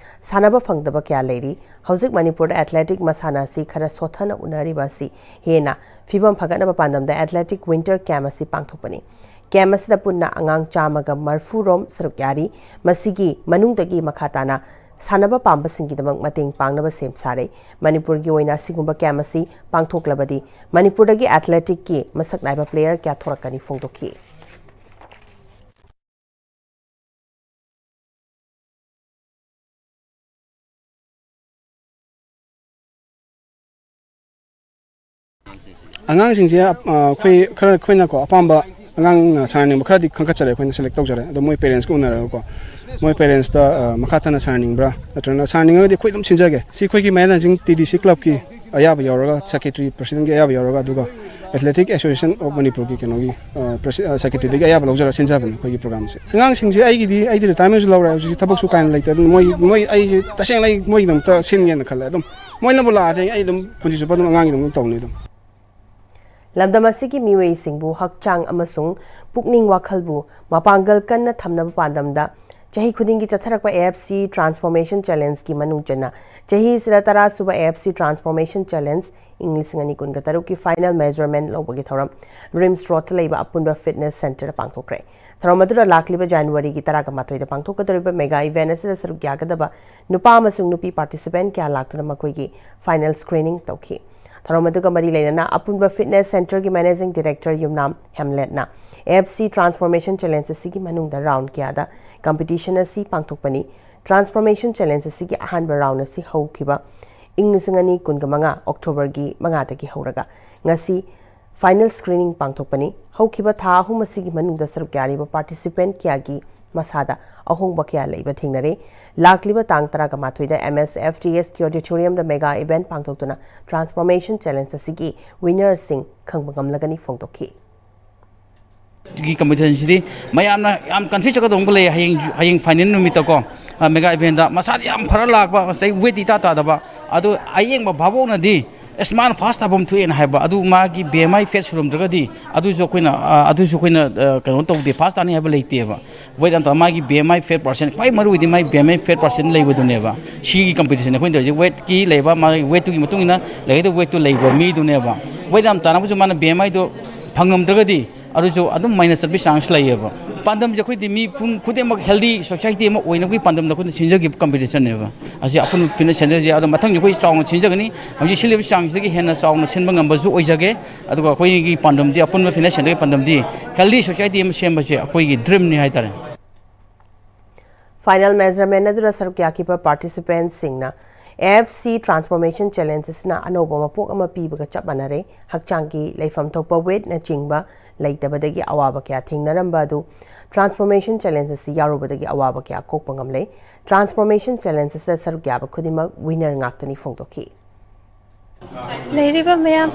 ꯁꯥꯟꯅꯕ ꯐꯪꯗꯕ ꯀꯌꯥ ꯂꯩꯔꯤ꯫ ꯍꯧꯖꯤꯛ ꯃꯅꯤꯄꯨꯔꯗ athletic ꯃꯁꯥꯟꯅ ꯑꯁꯤ ꯈꯔ ꯁꯣꯠꯊꯅ ꯎꯅꯔꯤꯕ ꯑꯁꯤ ꯍꯦꯟꯅ ꯐꯤꯕꯝ ꯐꯒꯠꯅꯕ ꯄꯥꯟꯗꯝꯗ athletic winter camp ꯑꯁꯤ ꯄꯥꯡꯊꯣꯛꯄꯅꯤ꯫ Camp ꯑꯁꯤꯗ ꯄꯨꯟꯅ ꯑꯉꯥꯡ ꯆꯥꯝꯃꯒ ꯃꯔꯤꯐꯨ ꯔꯣꯝ ꯁꯔꯨꯛ ꯌꯥꯔꯤ꯫ ꯃꯁꯤꯒꯤ ꯃꯅꯨꯡꯗꯒꯤ ꯃꯈꯥ ꯇꯥꯅ ꯁꯥꯟꯅꯕ ꯄꯥꯝꯕꯁꯤꯡꯒꯤꯗꯃꯛ ꯃꯇꯦꯡ ꯄꯥꯡꯅꯕ ꯁꯦꯝ ꯁꯥꯔꯦ꯫ ꯃꯅꯤꯄꯨꯔꯒꯤ ꯑꯣꯏꯅ ꯑꯁꯤꯒꯨꯝꯕ camp ꯑꯁꯤ ꯄꯥꯡꯊꯣꯛꯂꯕꯗꯤ ꯃꯅꯤꯄꯨꯔꯗꯒꯤ athletic ꯀꯤ ꯃꯁꯛ ꯅꯥꯏꯕ player ꯀꯌꯥ ꯊꯣꯔꯛꯀꯅꯤ ꯐꯣꯡꯗꯣꯛꯈꯤ꯫ ꯑꯉꯥꯡꯁꯤꯡꯁꯦ, ꯑ, ꯑꯩꯈꯣꯏ ꯈꯔ, ꯑꯩꯈꯣꯏꯅꯀꯣ, ꯑꯄꯥꯝꯕ ꯑꯉꯥꯡꯅ ꯁꯥꯟꯅꯅꯤꯡꯕ ꯈꯔꯗꯤ ꯈꯟꯒꯠꯆꯔꯦ, ꯑꯩꯈꯣꯏꯅ select ꯇꯧꯖꯔꯦ꯫ ꯑꯗꯣ ꯃꯣꯏ parents ꯀ ꯎꯅꯔꯒꯀꯣ, ꯃꯣꯏ parents ꯇ, ꯑ, ꯃꯈꯥ ꯇꯥꯅ ꯁꯥꯟꯅꯅꯤꯡꯕ꯭ꯔꯥ, ꯅꯠꯇ꯭ꯔꯒꯅ ꯁꯥꯟꯅꯅꯤꯡꯉꯒꯗꯤ ꯑꯩꯈꯣꯏ ꯑꯗꯨꯝ ꯁꯤꯟꯖꯒꯦ꯫ ꯁꯤ ꯑꯩꯈꯣꯏꯒꯤ ꯃꯌꯥꯡ ꯂꯥꯡꯖꯤꯡ T D C club ꯀꯤ ꯑꯌꯥꯕ ꯌꯥꯎꯔꯒ, secretary, president ꯀꯤ ꯑꯌꯥꯕ ꯌꯥꯎꯔꯒ, ꯑꯗꯨꯒ Athletic Association of Manipur ꯒꯤ ꯀꯩꯅꯣꯒꯤ, ꯑ, presi-, ꯑ, secretary ꯗꯒꯤ ꯑꯌꯥꯕ ꯂꯧꯖꯔꯒ ꯁꯤꯟꯖꯕꯅꯦ ꯑꯩꯈꯣꯏꯒꯤ program ꯁꯦ꯫ ꯑꯉꯥꯡꯁꯤꯡꯁꯦ ꯑꯩꯒꯤꯗꯤ, ꯑꯩꯗꯤ retirement ꯁꯨ ꯂꯧꯔꯦ, ꯍꯧꯖꯤꯛꯇꯤ ꯊꯕꯛꯁꯨ ꯀꯥꯏꯅ ꯂꯩꯇꯦ꯫ ꯑꯗꯨꯅ ꯃꯣꯏ, ꯃꯣꯏ ꯑꯩꯁꯦ ꯇꯁꯦꯡꯅ ꯑꯩ ꯃꯣꯏꯒꯤꯗꯃꯛꯇ ꯁꯤꯟꯒꯦꯅ ꯈꯜꯂꯦ꯫ ꯑꯗꯨꯝ ꯃꯣꯏꯅꯕꯨ ꯂꯥꯛꯑꯗꯤ ꯑꯩ ꯑꯗꯨꯝ ꯄꯨꯟꯁꯤ ꯆꯨꯞꯄ ꯑꯗꯨꯝ ꯑꯉꯥꯡꯒꯤ ꯑꯗꯨꯝ ꯇꯧꯅꯤ ꯑꯗꯨꯝ꯫ ꯂꯝꯗꯝ ꯑꯁꯤꯒꯤ ꯃꯤꯑꯣꯏꯁꯤꯡꯕꯨ ꯍꯛꯆꯥꯡ ꯑꯃꯁꯨꯡ ꯄꯨꯛꯅꯤꯡ ꯋꯥꯈꯜꯕꯨ ꯃꯄꯥꯡꯒꯜ ꯀꯟꯅ ꯊꯝꯅꯕ ꯄꯥꯟꯗꯝꯗ ꯆꯍꯤ ꯈꯨꯗꯤꯡꯒꯤ ꯆꯠꯊꯔꯛꯄ AFC Transformation Challenge ꯀꯤ ꯃꯅꯨꯡ ꯆꯟꯅ ꯆꯍꯤꯁꯤꯗ ꯇꯔꯥ ꯁꯨꯕ AFC Transformation Challenge ꯏꯪ ꯂꯤꯁꯤꯡ ꯑꯅꯤ ꯀꯨꯟꯒ ꯇꯔꯨꯛꯀꯤ final measurement ꯂꯧꯕꯒꯤ ꯊꯧꯔꯝ RIMS Road ꯇ ꯂꯩꯕ ꯑꯄꯨꯟꯕ fitness center ꯗ ꯄꯥꯡꯊꯣꯛꯈ꯭ꯔꯦ꯫ ꯊꯧꯔꯝ ꯑꯗꯨꯗ ꯂꯥꯛꯂꯤꯕ January ꯒꯤ ꯇꯔꯥꯒ ꯃꯥꯊꯣꯏꯗ ꯄꯥꯡꯊꯣꯛꯀꯗꯧꯔꯤꯕ mega event ꯑꯁꯤꯗ ꯁꯔꯨꯛ ꯌꯥꯒꯗꯕ ꯅꯨꯄꯥ ꯑꯃꯁꯨꯡ ꯅꯨꯄꯤ participant ꯀꯌꯥ ꯂꯥꯛꯇꯨꯅ ꯃꯈꯣꯏꯒꯤ final screening ꯇꯧꯈꯤ꯫ ꯊꯧꯔꯝ ꯑꯗꯨꯒ ꯃꯔꯤ ꯂꯩꯅꯅ ꯑꯄꯨꯟꯕ fitness center ꯒꯤ managing director ꯌꯨꯝꯅꯥꯝ ꯍꯦꯝꯂꯦꯠꯅ AFC Transformation Challenge ꯑꯁꯤꯒꯤ ꯃꯅꯨꯡꯗ round ꯀꯌꯥꯗ competition ꯑꯁꯤ ꯄꯥꯡꯊꯣꯛꯄꯅꯤ꯫ Transformation Challenge ꯑꯁꯤꯒꯤ ꯑꯍꯥꯟꯕ round ꯑꯁꯤ ꯍꯧꯈꯤꯕ ꯏꯪ ꯂꯤꯁꯤꯡ ꯑꯅꯤ ꯀꯨꯟꯒ ꯃꯉꯥ October ꯒꯤ ꯃꯉꯥꯗꯒꯤ ꯍꯧꯔꯒ ꯉꯁꯤ final screening ꯄꯥꯡꯊꯣꯛꯄꯅꯤ꯫ ꯍꯧꯈꯤꯕ ꯊꯥ ꯑꯍꯨꯝ ꯑꯁꯤꯒꯤ ꯃꯅꯨꯡꯗ ꯁꯔꯨꯛ ꯌꯥꯔꯤꯕ participant ꯀꯌꯥꯒꯤ ꯃꯁꯥꯗ ꯑꯍꯣꯡꯕ ꯀꯌꯥ ꯂꯩꯕ ꯊꯦꯡꯅꯔꯦ꯫ ꯂꯥꯛꯂꯤꯕ ꯇꯥꯡ ꯇꯔꯥꯒ ꯃꯥꯊꯣꯏꯗ MSFDS ꯀꯤ auditorium ꯗ mega event ꯄꯥꯡꯊꯣꯛꯇꯨꯅ Transformation Challenge ꯑꯁꯤꯒꯤ winner ꯁꯤꯡ ꯈꯪꯕ ꯉꯝꯂꯒꯅꯤ ꯐꯣꯡꯗꯣꯛꯈꯤ꯫ ꯒꯤ competition ꯁꯤꯗꯤ ꯃꯌꯥꯝꯅ ꯌꯥꯝ confuse ꯆꯠꯀꯗꯧꯕ ꯑꯃ ꯂꯩ꯫ ꯍꯌꯦꯡ ꯍꯌꯦꯡ final ꯅꯨꯃꯤꯠꯇꯀꯣ, mega event ꯇ ꯃꯁꯥꯗꯤ ꯌꯥꯝ ꯐꯔ ꯂꯥꯛꯄ, ꯉꯁꯥꯏ weight ꯏꯇꯥ ꯇꯥꯗꯕ, ꯑꯗꯨ ꯑꯌꯦꯡꯕ ꯚꯥꯕꯣꯛꯅꯗꯤ ꯑꯁ ꯃꯥꯅ first ꯇꯥꯐꯝ ꯊꯣꯛꯑꯦꯅ ꯍꯥꯏꯕ, ꯑꯗꯨ ꯃꯥꯒꯤ BMI fat ꯁꯨꯔꯝꯗ꯭ꯔꯒꯗꯤ ꯑꯗꯨꯁꯨ ꯑꯩꯈꯣꯏꯅ ꯑꯗꯨꯁꯨ ꯑꯩꯈꯣꯏꯅ ꯀꯩꯅꯣ ꯇꯧꯗꯦ, first ꯇꯥꯅꯤ ꯍꯥꯏꯕ ꯂꯩꯇꯦꯕ꯫ Weight ꯌꯥꯝ ꯇꯥ ꯃꯥꯒꯤ BMI fat percent, ꯈ꯭ꯋꯥꯏ ꯃꯔꯨ ꯑꯣꯏꯗꯤ ꯃꯥꯒꯤ BMI fat percent ꯂꯩꯕꯗꯨꯅꯦꯕ꯫ ꯁꯤꯒꯤ competition ꯑꯩꯈꯣꯏꯅ ꯇꯧꯔꯤꯁꯦ, weight ꯀꯤ ꯂꯩꯕ ꯃꯥꯒꯤ weight ꯇꯨꯒꯤ ꯃꯇꯨꯡ ꯏꯟꯅ ꯂꯩꯒꯗꯕ weight ꯇꯨ ꯂꯩꯕ ꯃꯤꯗꯨꯅꯦꯕ꯫ Weight ꯌꯥꯝ ꯇꯥꯅꯕꯁꯨ ꯃꯥꯅ BMI ꯗꯣ ꯐꯪꯉꯝꯗ꯭ꯔꯒꯗꯤ ꯑꯗꯨꯁꯨ ꯑꯗꯨꯝ minus ꯆꯠꯄꯒꯤ chance ꯂꯩꯌꯦꯕ꯫ ꯄꯥꯟꯗꯝꯁꯦ ꯑꯩꯈꯣꯏꯗꯤ ꯃꯤ ꯄꯨꯝ ꯈꯨꯗꯤꯡꯃꯛ healthy society ꯑꯃ ꯑꯣꯏꯅꯕꯒꯤ ꯄꯥꯟꯗꯝꯗ ꯑꯩꯈꯣꯏꯅ ꯁꯤꯟꯖꯈꯤꯕ competition ꯅꯦꯕ꯫ ꯑꯁꯤ ꯑꯄꯨꯟꯕ fitness center ꯁꯦ ꯑꯗꯣ ꯃꯊꯪꯁꯨ ꯑꯩꯈꯣꯏ ꯆꯥꯎꯅ ꯁꯤꯟꯖꯒꯅꯤ꯫ ꯍꯧꯖꯤꯛ ꯁꯤꯜꯂꯤꯕ ꯆꯥꯡꯁꯤꯗꯒꯤ ꯍꯦꯟꯅ ꯆꯥꯎꯅ ꯁꯤꯟꯕ ꯉꯝꯕꯁꯨ ꯑꯣꯏꯖꯒꯦ꯫ ꯑꯗꯨꯒ ꯑꯩꯈꯣꯏꯒꯤ ꯄꯥꯟꯗꯝꯗꯤ, ꯑꯄꯨꯟꯕ fitness center ꯒꯤ ꯄꯥꯟꯗꯝꯗꯤ healthy society ꯑꯃ ꯁꯦꯝꯕꯁꯦ ꯑꯩꯈꯣꯏꯒꯤ dream ꯅꯤ ꯍꯥꯏꯇꯥꯔꯦ꯫ Final measurement ꯑꯗꯨꯗ ꯁꯔꯨꯛ ꯌꯥꯈꯤꯕ participant ꯁꯤꯡꯅ AFC Transformation Challenge ꯑꯁꯤꯅ ꯑꯅꯧꯕ ꯃꯄꯣꯛ ꯑꯃ ꯄꯤꯕꯒ ꯆꯞ ꯃꯥꯟꯅꯔꯦ꯫ ꯍꯛꯆꯥꯡꯒꯤ ꯂꯩꯐꯝ ꯊꯣꯛꯄ weight ꯅꯆꯤꯡꯕ ꯂꯩꯇꯕꯗꯒꯤ ꯑꯋꯥꯕ ꯀꯌꯥ ꯊꯦꯡꯅꯔꯝꯕ ꯑꯗꯨ Transformation Challenge ꯑꯁꯤ ꯌꯥꯎꯔꯨꯕꯗꯒꯤ ꯑꯋꯥꯕ ꯀꯌꯥ ꯀꯣꯛꯄ ꯉꯝꯂꯦ꯫ Transformation Challenge ꯑꯁꯤꯗ ꯁꯔꯨꯛ ꯌꯥꯕ ꯈꯨꯗꯤꯡꯃꯛ winner ꯉꯥꯛꯇꯅꯤ ꯐꯣꯡꯗꯣꯛꯈꯤ꯫ ꯂꯩꯔꯤꯕ ꯃꯌꯥꯝ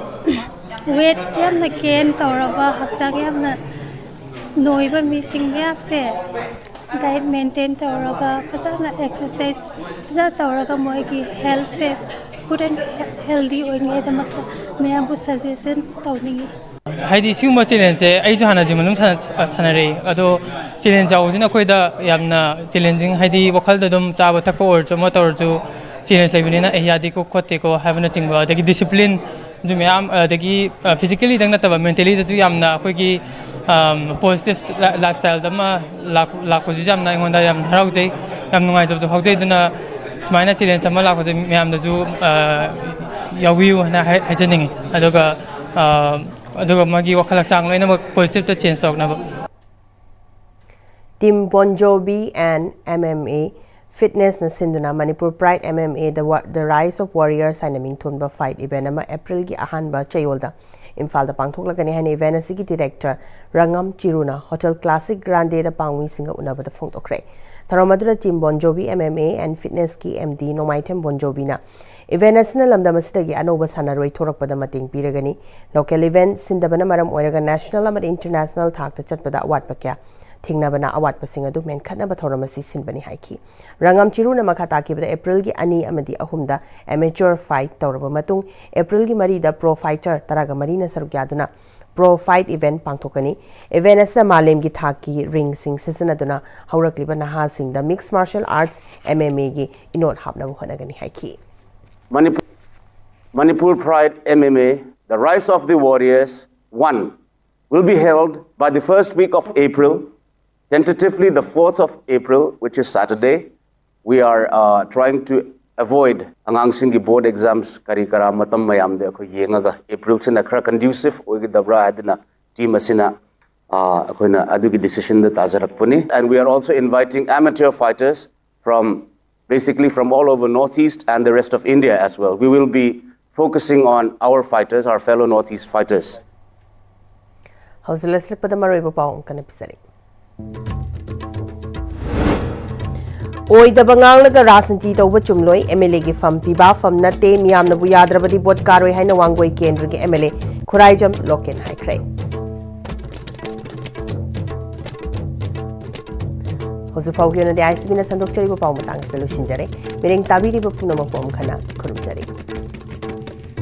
weight ꯌꯥꯝꯅ gain ꯇꯧꯔꯕ, ꯍꯛꯆꯥꯡ ꯌꯥꯝꯅ ꯅꯣꯏꯕ ꯃꯤꯁꯤꯡ ꯃꯌꯥꯝꯁꯦ diet maintain ꯇꯧꯔꯒ, ꯐꯖꯅ exercise ꯐꯖꯅ ꯇꯧꯔꯒ ꯃꯣꯏꯒꯤ health say Good and healthy ꯑꯣꯏꯅꯤꯡꯉꯥꯏꯗꯃꯛꯇ ꯃꯌꯥꯝꯕꯨ suggestion ꯇꯧꯅꯤꯡꯉꯤ꯫ ꯍꯥꯏꯗꯤ ꯁꯤꯒꯨꯝꯕ challengeꯁꯦ ꯑꯩꯁꯨ ꯍꯥꯟꯅ gym ꯑꯗꯨꯝ ꯁꯥꯟꯅ- ꯁꯥꯟꯅꯔꯛꯏ꯫ ꯑꯗꯣ challenge ꯌꯥꯎꯕꯁꯤꯅ ꯑꯩꯈꯣꯏꯗ ꯌꯥꯝꯅ challenging, ꯍꯥꯏꯗꯤ ꯋꯥꯈꯜꯗ ꯑꯗꯨꯝ ꯆꯥꯕ ꯊꯛꯄ ꯑꯣꯏꯔꯁꯨ ꯑꯃ ꯇꯧꯔꯁꯨ challenge ꯂꯩꯕꯅꯤꯅ ꯑꯦ ꯌꯥꯗꯦꯀꯣ ꯈꯣꯠꯇꯦꯀꯣ ꯍꯥꯏꯕꯅꯆꯤꯡꯕ, ꯑꯗꯒꯤ discipline ꯁꯨ ꯃꯌꯥꯝ, ꯑꯗꯒꯤ physically ꯗꯪ ꯅꯠꯇꯕ mentally ꯗꯁꯨ ꯌꯥꯝꯅ ꯑꯩꯈꯣꯏꯒꯤ positive lifestyle ꯑꯃ ꯂꯥꯛꯄꯁꯤꯁꯨ ꯌꯥꯝꯅ ꯑꯩꯉꯣꯟꯗ ꯌꯥꯝ ꯍꯔꯥꯎꯖꯩ, ꯌꯥꯝ ꯅꯨꯡꯉꯥꯏꯖꯕꯁꯨ ꯐꯥꯎꯖꯩ꯫ ꯑꯗꯨꯅ ꯁꯨꯃꯥꯏꯅ challenge ꯑꯃ ꯂꯥꯛꯄꯁꯦ ꯃꯌꯥꯝꯗꯁꯨ ꯌꯥꯎꯕꯤꯌꯨ ꯍꯥꯏꯅ ꯍꯥꯏꯖꯅꯤꯡꯉꯤ꯫ ꯑꯗꯨꯒ ꯑꯗꯨꯒ ꯃꯥꯒꯤ ꯋꯥꯈꯜ ꯍꯛꯆꯥꯡ ꯂꯣꯏꯅꯃꯛ positive ꯇ change ꯇꯧꯅꯕ꯫ Team Bon Jovi and M M A Fitness ꯅ ꯁꯤꯟꯗꯨꯅ Manipur Pride M M A The Wa- The Rise of Warriors ꯍꯥꯏꯅ ꯃꯤꯡꯊꯣꯟꯕ fight event ꯑꯃ April ꯒꯤ ꯑꯍꯥꯟꯕ ꯆꯌꯣꯜꯗ ꯏꯝꯐꯥꯜꯗ ꯄꯥꯡꯊꯣꯛꯂꯒꯅꯤ ꯍꯥꯏꯅ event ꯑꯁꯤꯒꯤ director ꯔꯉꯝ ꯆꯤꯔꯨꯅ Hotel Classic Grande ꯗ ꯄꯥꯎꯃꯤꯁꯤꯡꯒ ꯎꯅꯕꯗ ꯐꯣꯡꯗꯣꯛꯈ꯭ꯔꯦ꯫ ꯊꯧꯔꯝ ꯑꯗꯨꯗ Team Bon Jovi M M A and Fitness ꯀꯤ M D ꯅꯣꯡꯃꯥꯏꯊꯦꯝ ꯕꯣꯟꯖꯣꯕꯤꯅ event ꯑꯁꯤꯅ ꯂꯝꯗꯝ ꯑꯁꯤꯗꯒꯤ ꯑꯅꯧꯕ ꯁꯥꯟꯅꯔꯣꯏ ꯊꯣꯔꯛꯄꯗ ꯃꯇꯦꯡ ꯄꯤꯔꯒꯅꯤ꯫ Local event ꯁꯤꯟꯗꯕꯅ ꯃꯔꯝ ꯑꯣꯏꯔꯒ national ꯑꯃꯗꯤ international ꯊꯥꯛꯇ ꯆꯠꯄꯗ ꯑꯋꯥꯠꯄ ꯀꯌꯥ ꯊꯦꯡꯅꯕꯅ ꯑꯋꯥꯠꯄꯁꯤꯡ ꯑꯗꯨ ꯃꯦꯟꯈꯠꯅꯕ ꯊꯧꯔꯝ ꯑꯁꯤ ꯁꯤꯟꯕꯅꯤ ꯍꯥꯏꯈꯤ꯫ ꯔꯪꯉꯝ ꯆꯤꯔꯨꯅ ꯃꯈꯥ ꯇꯥꯈꯤꯕꯗ April ꯒꯤ ꯑꯅꯤ ꯑꯃꯗꯤ ꯑꯍꯨꯝꯗ amateur fight ꯇꯧꯔꯕ ꯃꯇꯨꯡ April ꯒꯤ ꯃꯔꯤꯗ pro fighter ꯇꯔꯥꯒ ꯃꯔꯤꯅ ꯁꯔꯨꯛ ꯌꯥꯗꯨꯅ pro fight event ꯄꯥꯡꯊꯣꯛꯀꯅꯤ꯫ Event ꯑꯁꯤꯗ ꯃꯥꯂꯦꯝꯒꯤ ꯊꯥꯛꯀꯤ ring ꯁꯤꯡ ꯁꯤꯖꯤꯟꯅꯗꯨꯅ ꯍꯧꯔꯛꯂꯤꯕ ꯅꯍꯥꯁꯤꯡꯗ mixed martial arts M M A ꯒꯤ ꯏꯅꯣꯠ ꯍꯥꯞꯅꯕ ꯍꯣꯠꯅꯒꯅꯤ ꯍꯥꯏꯈꯤ꯫ Manipur, Manipur Pride M M A, The Rise of the Warriors one, will be held by the first week of April, tentatively the fourth of April, which is Saturday. We are uh, trying to avoid ꯑꯉꯥꯡꯁꯤꯡꯒꯤ board exams ꯀꯔꯤ ꯀꯔꯥ ꯃꯇꯝ ꯃꯌꯥꯝꯗ ꯑꯩꯈꯣꯏ ꯌꯦꯡꯉꯒ April ꯁꯤꯅ ꯈꯔ conducive ꯑꯣꯏꯒꯗꯕ꯭ꯔꯥ ꯍꯥꯏꯗꯅ team ꯑꯁꯤꯅ ꯑꯩꯈꯣꯏꯅ ꯑꯗꯨꯒꯤ decision the ꯇꯥꯖꯔꯛꯄꯅꯤ. And we are also inviting amateur fighters from basically from all over Northeast and the rest of India as well. We will be focusing on our fighters, our fellow Northeast fighters. ꯍꯧꯖꯤꯛ ꯂꯣꯏꯁꯤꯜꯂꯛꯄꯗ ꯃꯔꯨꯑꯣꯏꯕ ꯄꯥꯎ ꯑꯃꯨꯛꯀ ꯍꯟꯅ ꯄꯤꯖꯔꯤ꯫ ꯑꯣꯏꯗꯕ ꯉꯥꯡꯂꯒ ꯔꯥꯖꯅꯤꯇꯤ ꯇꯧꯕ ꯆꯨꯝꯂꯣꯏ, MLA ꯒꯤ ꯐꯝ ꯄꯤꯕ ꯐꯝ ꯅꯠꯇꯦ, ꯃꯤꯌꯥꯝꯅꯕꯨ ꯌꯥꯗ꯭ꯔꯕꯗꯤ ꯚꯣꯠ ꯀꯥꯔꯣꯏ ꯍꯥꯏꯅ ꯋꯥꯡꯒꯣꯏ ꯀꯦꯟꯗ꯭ꯔꯒꯤ MLA ꯈꯨꯔꯥꯏꯖꯝ ꯂꯣꯀꯦꯟ ꯍꯥꯏꯈ꯭ꯔꯦ꯫ ꯍꯧꯖꯤꯛ ꯐꯥꯎꯒꯤ ꯑꯣꯏꯅꯗꯤ ICB ꯅ ꯁꯟꯗꯣꯛꯆꯔꯤꯕ ꯄꯥꯎ ꯃꯇꯥꯡ ꯑꯁꯤꯗ ꯂꯣꯏꯁꯤꯟꯖꯔꯦ꯫ ꯃꯤꯔꯦꯡ ꯇꯥꯕꯤꯔꯤꯕ ꯄꯨꯝꯅꯃꯛꯄꯨ ꯑꯃꯨꯛ ꯍꯟꯅ ꯈꯨꯔꯨꯝꯖꯔꯤ꯫